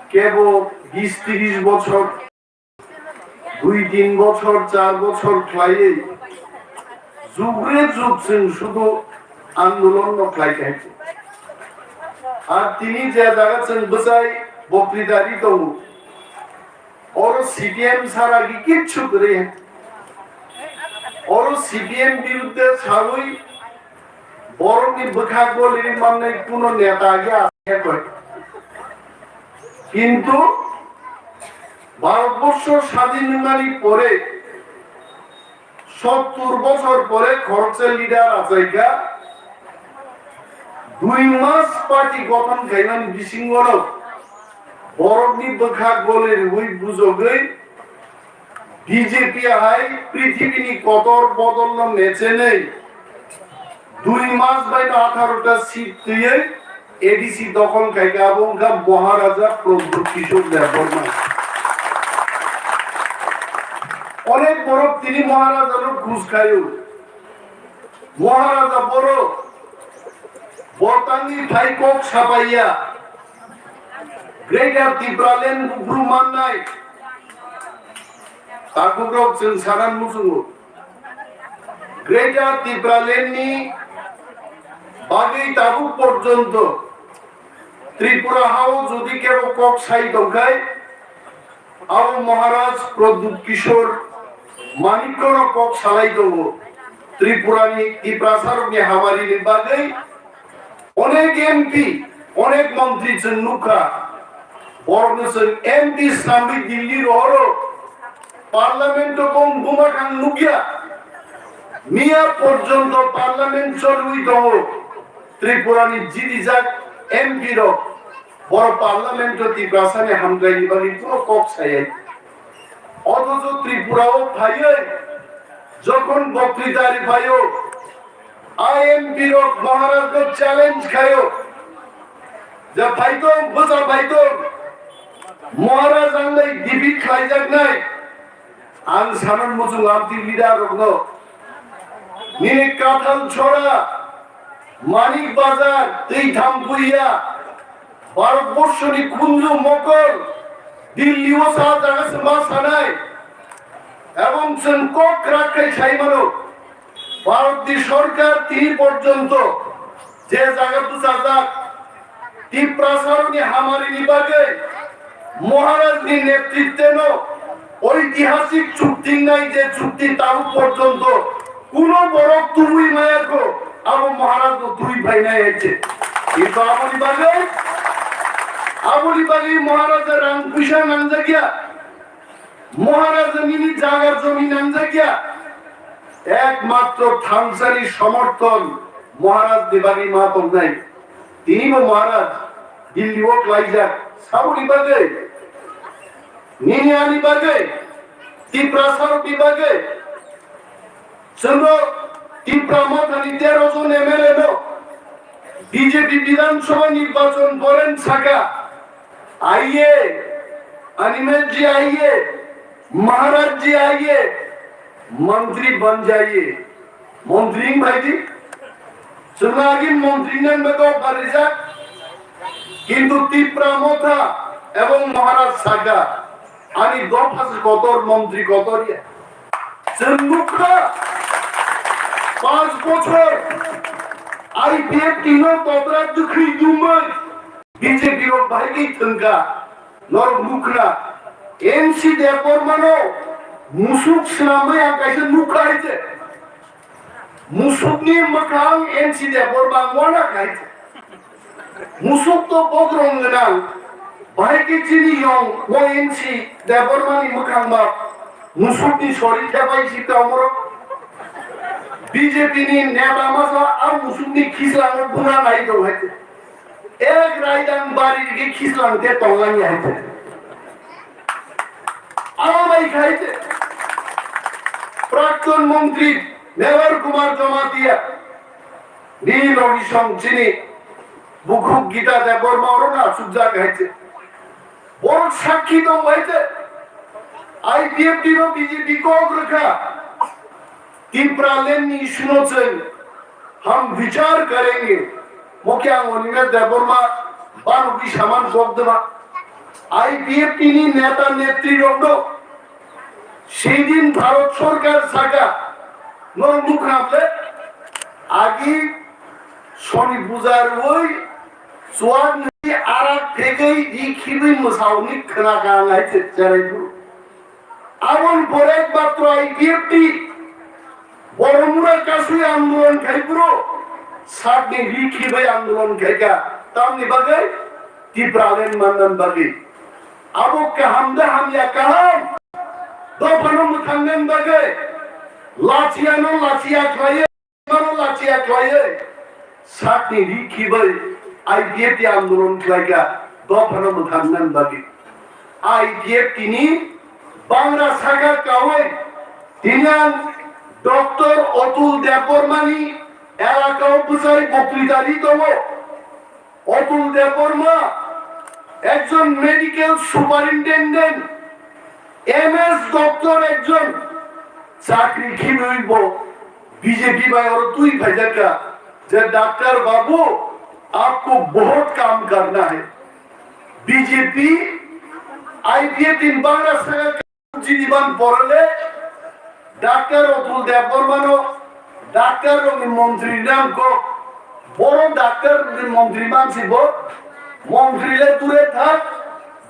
kebo bis tris bochor dui tin bochor, char bochor khlaiwi jugre jug chwng sudu andolon no khlai kha. Ar tini je jaga chwng bwchai bokri dari tongo, oro C P M sara gi kichu kwrwi. Oro C P M birudde sawi borokni bwkhak goli mannai kuno neta agi asai koi. Kintu Bharatborsho sadin wngnani pore, sottur bochor pore khoroksa leader achaikha, dui mas party gothon khaimani bisingono borokni bwkhak goli rwui bujogwi B J P hai prithibini kotor bodolno mechenwi dui mas baino atharo ta seat twiwi A D C dokhol khaikha, abo wngkha Maharaja Pradyut Kishore Debbarma. Onek borok tini Maharajano khus khaio. Maharaja borok botangni phai kok sapaiya. Greater Tipraland buphru mannai. Takhuk rok chwng sanan muchungo. Greater Tipraland ni bagwi tabuk porjonto Tripura hao jodi kebo kok sai tongkhai, abo Maharaj Pradyut Kishore Manikko no kok salai tongo. Tripura ni Tiprasa rok ni hamari ni bagwi Onek M P, onek montri chwng nukha. Borokno chwng M P swnamwi Delhi rohoro. Parliament-o bong buma thang nukya. Miya porjonto parliament cholwi tongo. Tripurani jidijak M P rok. Borok parliament-o Tiprasani hamkraini bagwi phano kok sayai. Othocho Tripura-o phaiwi jokhon boktwita ri phaio, I M P rok Maharaj no challenge khaio. Je phaitong, bwsa phaitong. Maharaj ang bai defeat khlaijaknai. Ang sanon muchung amtwi leader rokno. Nini Kathal Chora, Manik Bazar, twi Thampuia, Bharatborsho ni khunju mokol, Delhi o sa jaga se ma sanai. Ebong chwng kok kwrak khai sai mano. Bharat ni sorkar tini porjonto je jaga bwchajak, Tiprasarokni hamarini bagwi Maharajni netritweno oitihasik chukti wngnai je chukti tabuk porjonto kuno borok tubui maya kho, abo Maharajno tubui phainai hai se. Kintu aboni bagwi, aboni bagwi Maharaja rang puisa nangjakya. Maharaj nini jaga jomi nangjakya, ekmatro thansani somorthon Maharaj ni bagwi ma tongnai. Tini bo Maharaj Delhi o klaijak, saboni bagwi, nini ani bagwi, Tiprasarokni bagwi. Chwngno Tipra Mothani tero jon M L A no B J P Bidhan Sabha nirbachon boren saka, aiye, Animesh जी आइए, महाराज जी आइए, मंत्री बन जाइए। मंत्री भाई जी, चुनागी मंत्री ने में तो परिषद, किंतु तिप्रा मोथा एवं महाराज सागा, आनी दो फस कोतोर मंत्री कोतोर ये। Chwngnukkha, panch bochor I P F T no totra dwkhwi dumwi B J P rok bahai khe thwngkha. Norok nukkha, N C Debbarma no musuk swnamwi ang kaisa nukkha hai se. Musukni mwkhang N C Debbarma wana khai. Musuk to bogrong gwnang. Bahai khe chini yong bo N C Debbarmani mwkhang ba musukni sori thepai si tongmoro. B J P ni neta masa a musukni khislango buna nai tong hai. Ek raidang bari rigi khislang te tonglang hai. Abo bai khai te. Prakton montri Mevar Kumar Jamatia. Ni logi song chini bukhuk Gita Debbarma oro na sukjak hai te. Borok sakhi tong hai te. I P F T no B J P kok rwkha. Tipraland ni issue no chwng ham bichar karenge. Mokhe ang Animesh Debbarma banugwi saman kok dema. I P F T ni neta netri rok no. Seidin Bharat Sarkar saka, norok nukha ble, agi soni puja rwui, chuak nwi arak phegwi ri khibwi mwsauni khwna ka ang hai se cherai phuru. Aboni pore ekmatro I P F T, Boromura kasui andolon khai phuru, sakni ri khibwi andolon khai ka, tamni bagwi Tipraland mannan bagwi. Abo kaham da hamya kaham. Dophano mwthangna bagwi. Lachiya no lachiya khlaiwi, no lachiya khlaiwi. Sakni ri khibai I P F T andolon khlaika. Dophano mwthangna bagwi. I P F T ni bangra saka kawi. Tini ang Doctor Atul Debbarma ni elaka o bwsai boktwita ri tongo. Atul Debbarma, ekjon medical superintendent, M S doctor ekjon, chakri khibwi bo B J P bai oro twi phaijakha je, "Doctor babu, aapko bahut kaam karna hai." B J P, I P F ni bangra saka Jini ban porole, Doctor Atul Debbarma no, Doctor rokni montri nang kok, boro Doctor ni montri mansi bo, montri le dure thak,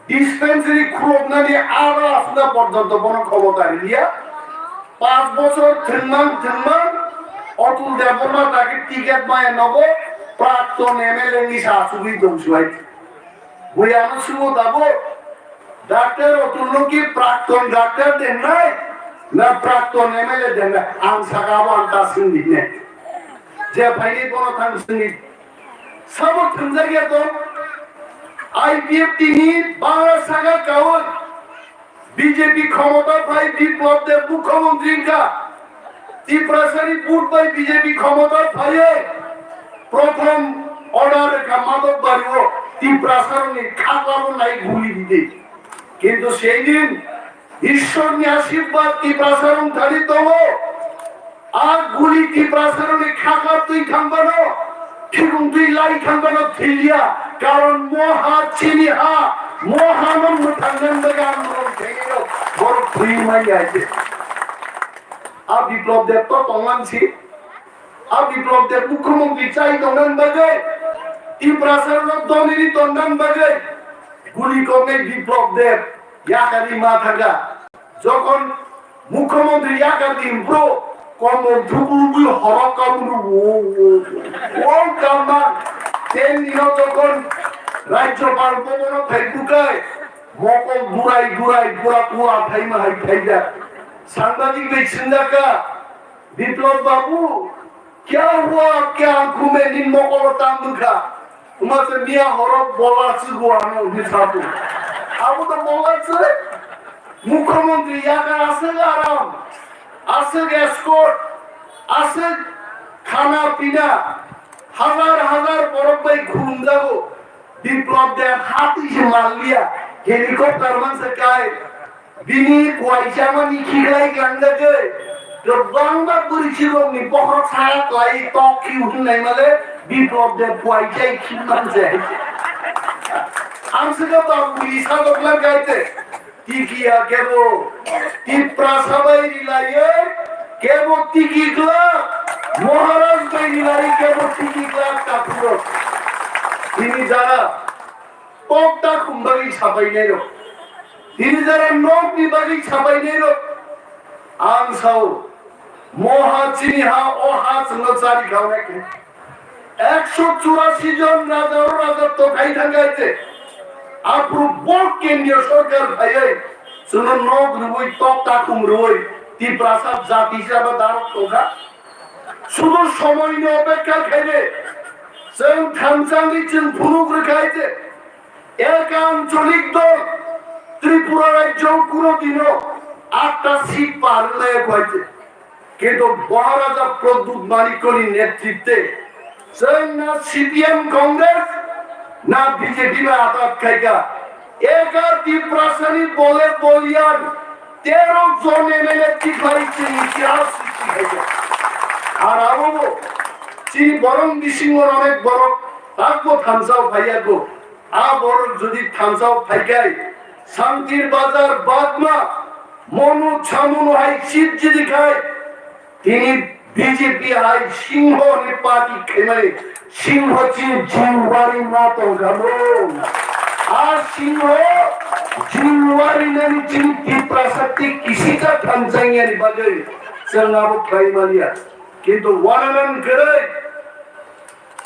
dispensary khuloknani aro asla porjonto bono khomota riliya. Panch bochor thwngmang thwngmang, Atul Debbarma taki ticket maya nogo, prakton M L A ni sa asugwi tongsuai. Bui ano sugo tabuk. Doctor Atul no ki prakton doctor denai, na prakton M L A denai? Ang saka abo ang ta singdi ne. Je phaini bono thang singdi. Sabo thwngjak ya to. I P F T ni bangla saka kawi. B J P khomota phai Biplab Deb mukhyamantri wngkha. Tiprasani vote bai B J P khomota phaiwi prothom order wngkha Madhok Bario Tiprasarokni khaklabo nai guli ridi. Kintu seidin Ishwarni ashirbad Tiprasarok thani tongo. A guli Tiprasarokni khakla twi thangmano, khikung twi lai thangmano thwiya, karon moha chini ha, mohano mwthangna bagwi andolon khairok borok thwi manya se. A Biplab Deb to tongman si, a Biplab Deb mukhyamantri chai tongna bagwi, Tiprasarokno doniri tongna bagwi, guli koknai Biplab Deb yakari ma thangkha. Jokhon mukhyamantri yakar di bro, komol thubui horok kamunu wo, wo, wo, wo, kama. Ten dino jokhon Rajyapal bhobono phai bukai, mokol durai durai pura pura phaima hai phaijak. Sangbadik bai swngjak kha, "Biplab babu, kya hua, kya kume ni mokolo tam dukha?" Uma se miya horo bola se gua no ni satu. Abu to bola se. Mukhyamantri yakar aswk aram, aswk escort, aswk khana pina, hazar hazar borok bai khulumjago. Biplab Deb hati se malliya. Helicopter mansa kai, bini kuaisa mani khiklai klangjagwi, kwbangma bwrwi chirokni bokhorok sa klai tok khiu hwnwi naimale Biplop de kuaisa khim manse. Ang swkang ba bwrwi sajokna gaite, tikiya kebo, Tiprasa bai rilaiwi, kebo tiki glak, Maharaj bai rilaiwi, kebo tiki glak kaphuro. Bini jara, Tok ta khum bagwi sabainairok. Tini jara nokni bagwi sabainairok. Ang sao, moha chini ha, o ha chwngno chari khaunai khe. Ekso churasi jon raja o raja tokhai thangkha hai se. Aphuru bo kendriya sorkar phaiwi chwngno nok rwui, tok ta khum rwui, Tiprasa jati hisabe darok tongkha. Sudu somoino opekha khaide. Chwng thansa wngwi chwng phunuk rwkha hai se. Ek ancholik dol Tripura rajyo kuno dino atta seat par wngya khaide. Kintu Maharaja Pradyut Manikyani netritwe chwng na C P M Congress na B J P bai atat khaikha. Eka Tiprasani bole bolyan tero jon M L A tikhlai chini itihas srishti khaikha. Ar abobo chini borong bisingo onek borok takbo thansa o phaiya go. A borok jodi thansa o phaikhai, Santir Bazar Bagma, Monu Chamunu hai seat jodi khai, tini B J P hai Singho ni party khaimani Singho chini Jinwari ma tongkha bo. A Singho Jinwari nani chini Tiprasa tei kisisa thansa wngya ni bagwi chwng abo khlai manya. Kintu wananan kwrwi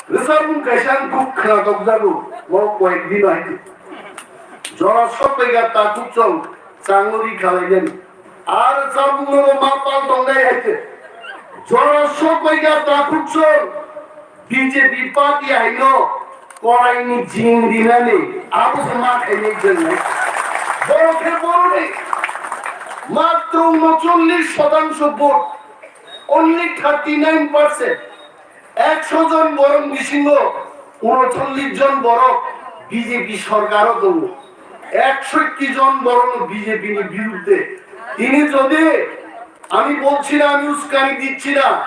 Rwchapmung kaisa ang kuk khna tokjago, o koyek din hai. Jora sokpaiga takhuk chwng changno ri khalainani. Ar rwchapmung no ma pal tongnai hai se. Jora sokpaiga takhuk chwng B J P party haino koraini jing rinani abo se ma khainai chwng nai. Borok khe boroni matro unochollish shotangsho vote, only thirty nine percent. Ekso jon borok bisingo unochollish jon borok B J P sorkaro tongo. Eksotti jon borokno B J P ni birudde. Tini jodi, ami bolchi na, ami uskani dicchi na,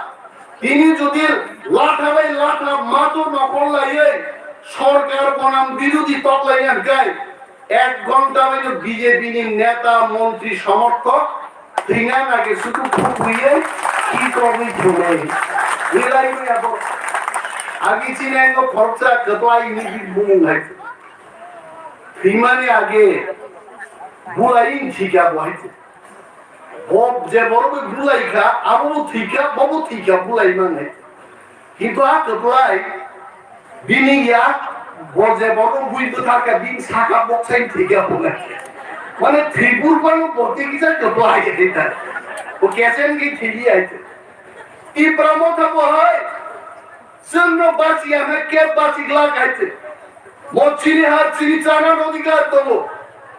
tini jodi latha bai latha mato nokhol laiwi sorkar bonam birudi toklaina hwnkhe, Ek ghonta baino B J P ni neta, montri, somorthok thwina nage sudu khuk huiye ki tongwi thunai. Wilai maya bo. Agi chini ang khoroksa kwplai ni bumung hai. Thwimani age bulai thika bo hai. Bo je borok bo bulai kha, abo bo thika, bo bo thika bulai man hai. Kintu a kwplai bini yak bo je borok bui bwthar kha, bini saka bok sai thika bulai. Mane thwibur bano bo tei kisa kwplai hai ta. Bo kesen ki thili hai. Tipra motha bo hai. Chwngno bachiya hwnwi khe bachiglak hai se. Bo chini ha chini chana odhikar tongo.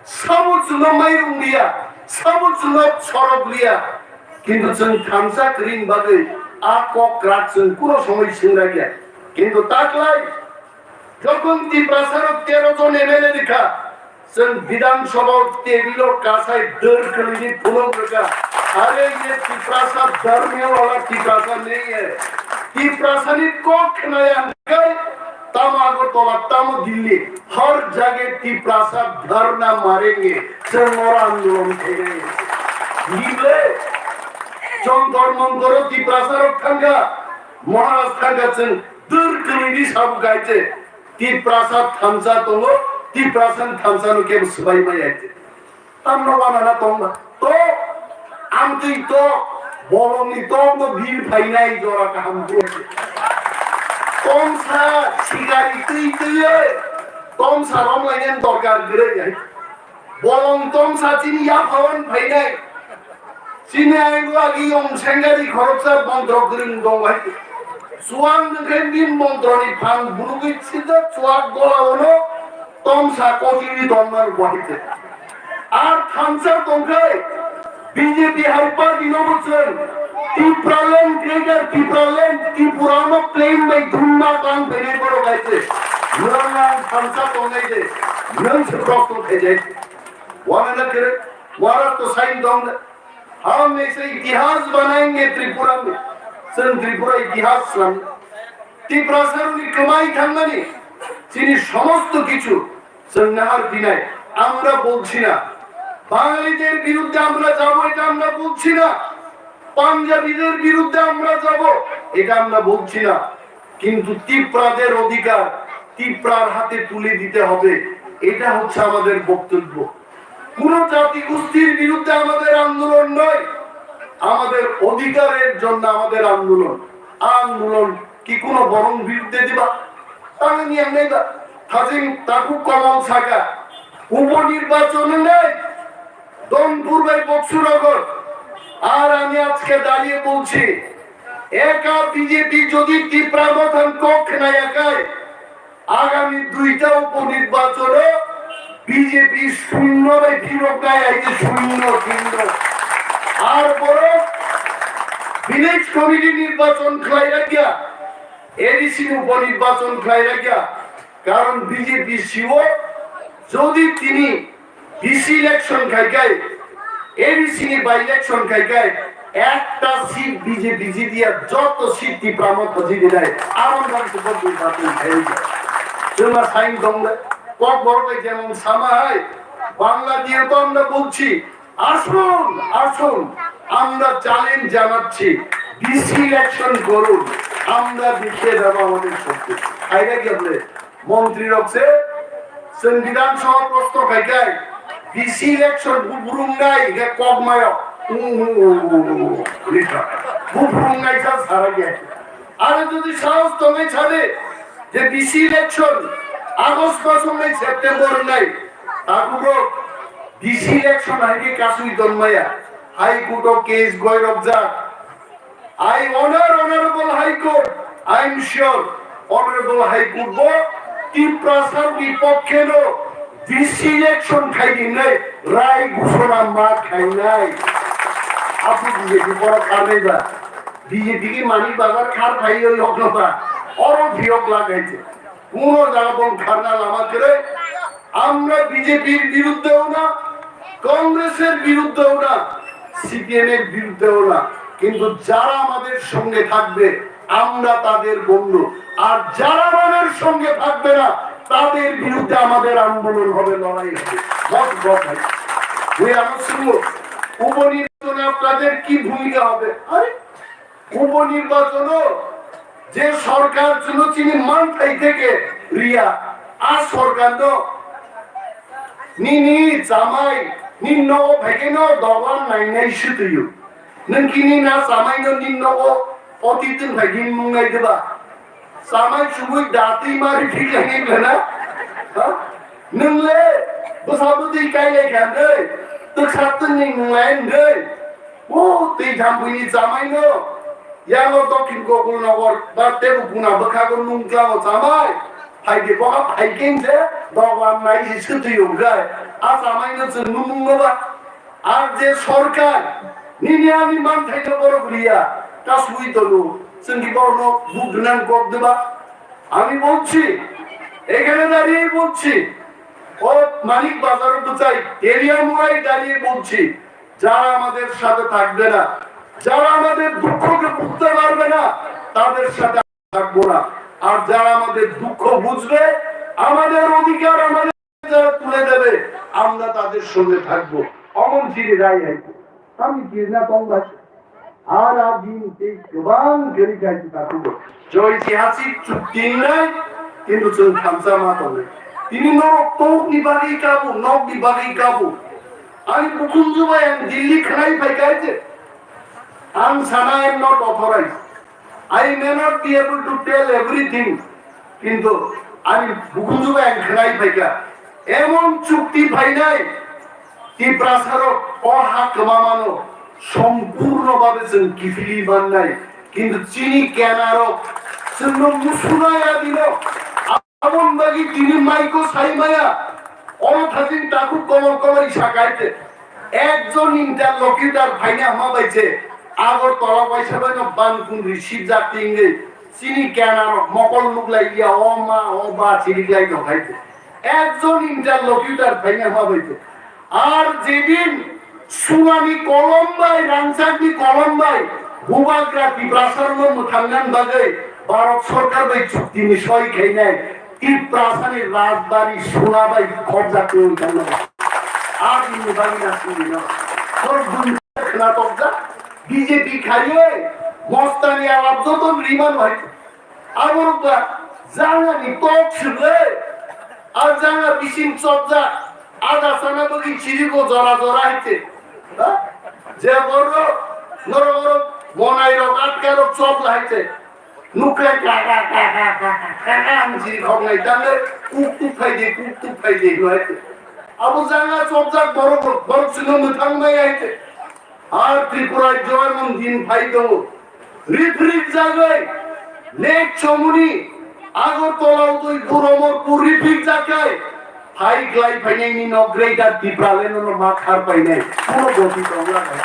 Sabo chwngno mairung liya, sabo chwngno sorok liya. Kintu chwng thansa kwrwini bagwi a kok kwrak chwng kuno somoi swngrakya. Kintu taklai jokhon Tiprasarok tero jon M L A rikha, Chwng Bidhan Sabha table o kasai dwr kwlwini phunuk rwkha. Are ye Tiprasa dharmya wala Tiprasa nahi hai. Tiprasa ni kok khnaya hwnkhe tamo Agartala, tamo Delhi, har jage Tiprasa dharna marenge. Chwng oro andolon khainai. Nile Jontor Montor o Tiprasa rok thangkha, Maharaj thangkha, chwng dwr kwlwini sabuk hai se. Tiprasa thansa tongo, Tiprasa thansa no kebo swbai maya hai. Tamno wana na tong ba. To, amtwi to, bolongni to no bil phainai jora kaham khe. Tomsa sikari twi twi, tomsa romlainani dorkar gre hai. Bolong tomsa chini yaphawan phainai. Chini ayang agi yong sengari khoroksa montro gring dong hai. Suang nengkhe bin montroni phan bulugwi sida chuak gola ono tomsa kochiri dongmar bahite. Ar thansa tongkhai B J P hai party no bwchwng Tipraland, Greater Tipraland, Tripura no plain bai dhumma tang phainai borok hai se. Murang ang thansa tongnai de. Nwng se prosto khaijai. Wana na kere, wara to sign dong de. Hum aise itihas banayenge Tripura mein. Chwng Tripura itihas slam. Tiprasarokni kwmai thangmani, chini somosto kichu chwng nahar pinai. Amra bolchi na, Bangaliter biruddhe amra jabo, eta amra bolchi na. Punjabiter biruddhe amra jabo, eta amra bolchi na. কিন্তু তিপ্রাদের অধিকার তিপ্রার হাতে তুলে দিতে হবে, এটা হচ্ছে আমাদের বক্তব্য। কোনো জাতিগোষ্ঠীর বিরুদ্ধে আমাদের আন্দোলন নয়, আমাদের অধিকারের জন্য আমাদের আন্দোলন। আন্দোলন কি কোনো বড়ং বিরুদ্ধে দিবা? তাহলে নিয়ে নেই বা। থাজিং তাকু কমল সাকা উপনির্বাচনে নেই, দনপুর বাই বক্সনগর। আর আমি আজকে দাঁড়িয়ে বলছি, একা বিজেপি যদি তিপ্রা মথান কক্ষ না একায়, আগামী দুইটা উপনির্বাচনে বিজেপি শূন্য বাই ফিরত নাই, এই যে শূন্য চিহ্ন। আর বরং ভিলেজ কমিটি নির্বাচন খেলাই রাখিয়া, এডিসি উপনির্বাচন খেলাই রাখিয়া, কারণ বিজেপি সিও যদি তিনি ডিসি ইলেকশন খাইকাই, এডিসি নি বাই ইলেকশন খাইকাই, একটা সিট বিজেপি জিতিয়া যত সিট ত্রিপুরা মত জিতে দেয়, আমার মনে হয় ভোট দিয়ে বাতিল হয়ে যায়। তোমরা সাইন দমলে, ককবরকে যেমন সামাহাই, বাংলা দিয়ে তো আমরা বলছি, আসুন, আসুন, আমরা চ্যালেঞ্জ জানাচ্ছি, ডিসি ইলেকশন করুন, আমরা দেখিয়ে দেবো আমাদের শক্তি। খাইরা কি আপনি? মন্ত্রী রকছে সংবিধান সহ প্রশ্ন খাইকাই, ডিসি ইলেকশন বুফুরুম নাই, এটা কম মায়। বুফুরুম নাই স্যার, সারা গিয়া। আরে যদি সাহস তবে ছাড়ে যে ডিসি ইলেকশন আগস্ট মাস নাই, সেপ্টেম্বর নাই, তারপর ডিসি ইলেকশন আগে কাসুই দনমায়া, হাইকোর্টও কেস গয়রক যাক, I honor Honorable High Court. I am sure Honorable High Court bo Tiprasarni pokkhe no D C election khai dinai rai ghosona ma khainai. Apu B J P borok karnai ba. B J P ki mani bazar khar khai yo yok no ba. Oro phiyok lagai se. Kuno jaga bong kharna lama kwrwi. আমরা বিজেপির বিরুদ্ধেও না, কংগ্রেসের বিরুদ্ধেও না, সিপিএম এর বিরুদ্ধেও না, কিন্তু যারা আমাদের সঙ্গে থাকবে, আমরা তাদের বন্ধু। আর যারা আমাদের সঙ্গে থাকবে না, তাদের বিরুদ্ধে আমাদের আন্দোলন হবে, লড়াই হবে। বস, বস ভাই। We are not single. উপনির্বাচনে আপনাদের কি ভূমিকা হবে? আরে, উপনির্বাচনও যে সরকার চুনো চিনি মান থাই থেকে রিয়া, আর সরকার তো nini chamai, nini nogo phaikhe no dogan nainai swtwio. Nwng kini na chamai no nini nogo oti twng phaikhe mung nai diba? Chamai chubui datwi mari phiklai nai bwla na? Ha? Nwng le bwsa bwtwi kailai kha hwndwi, twksa twngni nwng lai hwndwi. O twi thambuini chamai no. Yango Dokhin Gokul Nogor ba tebo guna bwkhago nung tlango chamai. Phaidi boha phaikhe se dogan nai se swtwi yongkhai. A chamai no chwng nung nung no ba. Ar je sorkar nini ani manthai no borok riya. Kasui tono. Chwng ki borok no buk dwnan kok deba. আমি বলছি, এখানে দাঁড়িয়ে বলছি, ও মানিক বাজার তো চাই, তেলিয়ামুড়ায় দাঁড়িয়ে বলছি, যারা আমাদের সাথে থাকবে না, যারা আমাদের দুঃখকে বুঝতে পারবে না, তাদের সাথে থাকবো না। আর যারা আমাদের দুঃখ বুঝবে, আমাদের অধিকার আমাদের যারা তুলে দেবে, আমরা তাদের সঙ্গে থাকবো। অমন ফিরে রায় আইব। আমি কি না কম ভাই? Ar a din tei kwbang kwrwi khai se takhuk bo. Joitihasik chukti wngnai, kintu chwng thansa ma tongnai. Tini norok tokni bagwi kabo, nokni bagwi kabo. Ani bukhumju bai ang Delhi khwnai phai kha je. Ang sana I am not authorized. I may not be able to tell everything. Kintu ani bukhumju bai ang khwnai phai kha. Emon chukti phainai, Tiprasarok o ha kwmamano sompurno babe chwng kiphilwi mannai, kintu chini kenarok chwngno musunai adino. Aboni bagwi tini maiko sai maya, oro thajin takhuk komor komori sakaite. Ekjon interlocutor phaina hama bai se, Agartala bai sabaino ban kun receive jak tingwi, chini kenarok mokol nuklai ya, o ma, o ba, chiriklai no hai se. Ekjon interlocutor phaina ma bai to. Ar jedin sunani kolom bai, rangchakni kolom bai, bubagra Tiprasarno mwthangnan bagwi Bharat Sarkar bai chuktini soi khainai Tiprasani rajbari suna bai khobjak twi wngkha. Ar bini bagwi na sini no. Khor bun khna tokjak, B J P khaiwi, mostani alap joto riman hai. Aborok ba jangani tok swnglai, a janga bising chopjak, ada sana bagwi chirigo jora jora haite. Ha? Je borok, norok borok, monai rok, atka rok chop lahaite. Nukha ka ka ka ka ka ka ka ang chiri khok nai tale, kuk tuk phai de, kuk tuk phai de, no haite. Abo janga chopjak borok rok, borok sino mwthang nai haite. Ar Tripura joy mon din phai tongo. Rifrik jagwi Lake Chomoni, Agartala utwi Buromorpur rifrik jakai. Phai klai phainai ni no Greater Tipraland no ma khar painai. Kuno goti tongla hai.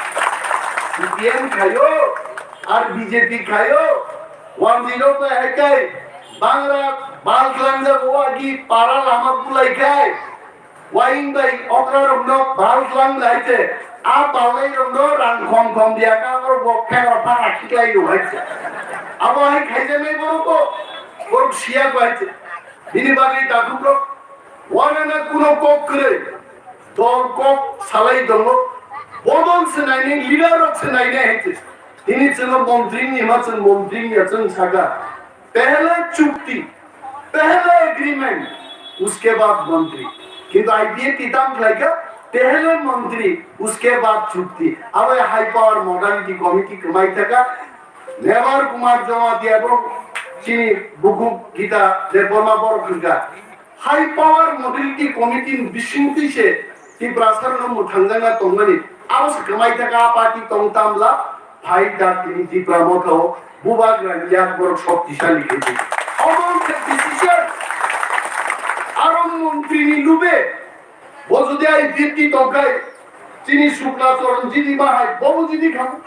C P M khayo, ar B J P khayo. One zero pai hai kai. Bangra bal klangjak o agi para lama bulai kai. Waing bai okra rok no bal klang lai te, a balai rok no rang khom khom dia ka, abo bo khe ro pa akhi klai ro hai te. Abo hai khai je nai borok ko, borok siya ko hai te. Bini bagwi takhuk rok, wana na kuno kok kwrwi, dol kok salai dongo, bodol se nai ni, leader rok se nai nai hai te. Tini chwng montri ni ma chwng montri ni chwng saka. Pehle chukti, pehle agreement, uske baad mantri. Kintu I P F T tam khlaika, pehle mantri, uske baad chukti. Abo high power modality committee kwmai thaka, Mevar Kumar Jamatia bo chini buku Gita Debbarma borok khwka. High power modality committee ni bisingtwi se Tiprasa rokno mwthangjakna tongmani. Abo se kwmai thaka a party tong tamla, phai da tini Tipra motha o bubagra ni yak borok shoktisali khe di. Obo wngkha decision. Aro montri ni lube, bo jodi I P F T tongkhai, chini Shukla Charan jidi ma hai, bo bo jidi khamo,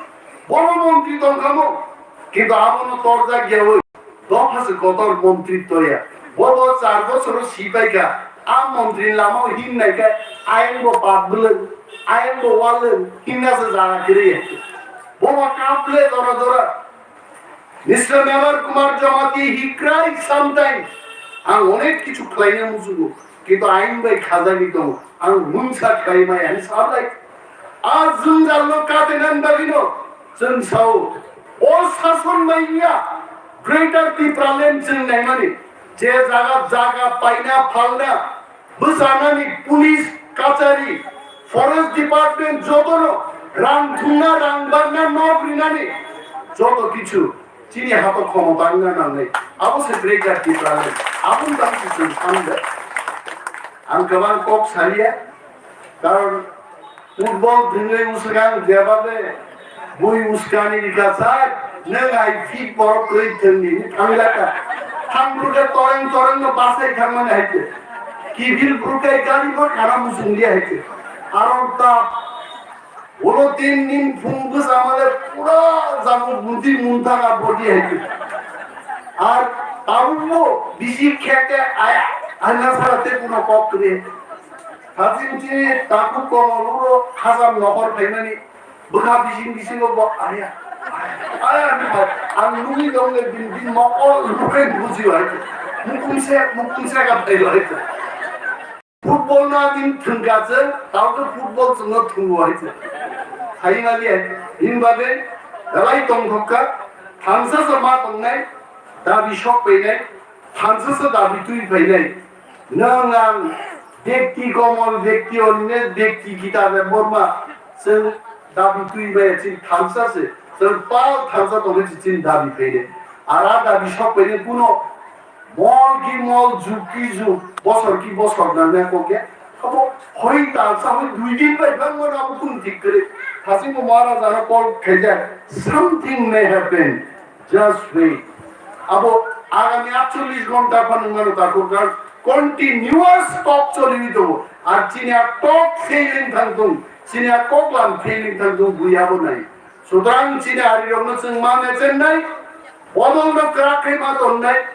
bo bo montri tongkhamo, kintu abono torjak yawi. Dopha se kotor montri toya. Bo bo char bochor o si pai kha. A montri lama o hin nai khe, ayang bo pap bwlwng, ayang bo walwng, hinna se jaga kwrwi. Bo bo kap le jora jora. Mister Mevar Kumar Jamatia, he cries sometimes. Ang onek kichu khlaina muchugo, kintu ain bai khajagwi tongo. Ang mungsa khlai maya, ang salai. A jwngjal no katenani bagwi no chwng sao, o sason bai ya Greater Tipraland chwng naimani, je jaga, jaga paina phalna, bwchanani police kachari, forest department jotono rang thumna, rang barna, nok rinani joto kichu chini hato khomota wngna nangnai. Abo se Greater Tipraland. Aboni bagwi se chwng sanjak. Ang kwbang kok saliya, karon football thwngwi uswkang jebabe bui uskani rika sai, nwng hai fit borok kwrwi thwngni, wng thangjak kha. Thang bwrwkhe toreng toreng no basai thangmani hai khe. Kiphil bwrwkhe gari bo khana muchung liya hai khe. Aro ta ulo tin din phung bwsa male pura jamu bunti muntha ka body hai khe. Ar tabukbo bisi khe khe aya, anya sara te kuno kok kwrwi. Haching chini takhuk komol uro hacham nohor phaimani bwkha bising bisingo bo aya, aya, aya hinwi ang nugwi tongkhe bini, bini mokol nukhe bujio hai khe. Mukumse, mukumse ka phaio hai khe. Football no din thwngkha chwng, tao khe football chwngno thwngo hai khe. Hai mali hai khe. Hini bagwi belai tongthok kha, thansa se ma tongnai, dabi sok painai, thansa se dabi twi phainai. Nwng ang bekti komol, bekti onne, bekti Gita Debbarma, chwng dabi twi maya chini thansa se, chwng pal thansa tongwi se chini dabi phainai. Ara dabi sok phainai kuno mol ki mol, jug ki jug, bosor ki bosor nangna kok ya. Abo hoi talsa hoi dui din bai bang mano abo kun thik kwrwi. Thasing bo Maharaja no call khaijak, something may happen. Just wait. Abo agami atchollish ghonta phano wngmano takhuk, karon continuous talk choliwi tongo. Ar chini a talk failing thang thung, chini a koklam failing thang thung, bui abo nai. Sutrang chini arirokno chwng ma mechennai, bodolno kwrak khe ma tonnai.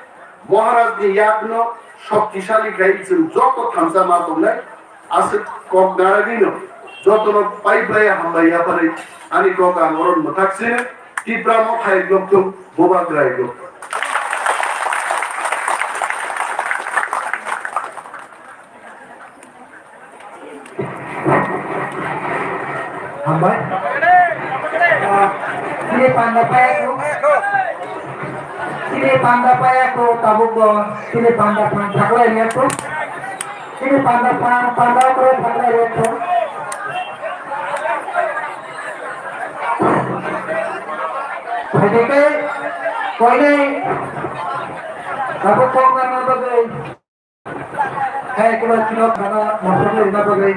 Maharaj ni yakno shoktisali khai chwng joto thansa ma tongnai. Aswk kok naragwino jotono pai pai hambai yapharwi ani kok ang oro mwthak sino. Tipra Motha ekdom thung, Bubagra ekdom. Hambai. Ah, sini panda paya ko. Sini panda paya ko tabuk do. Sini panda pang thaklai ya ko. Sini panda pang panda ko thaklai ya ko. Hai de ke koi nai. Tabuk kok na na bagwi. Hai, kula chino khana mosok le ina bagwi.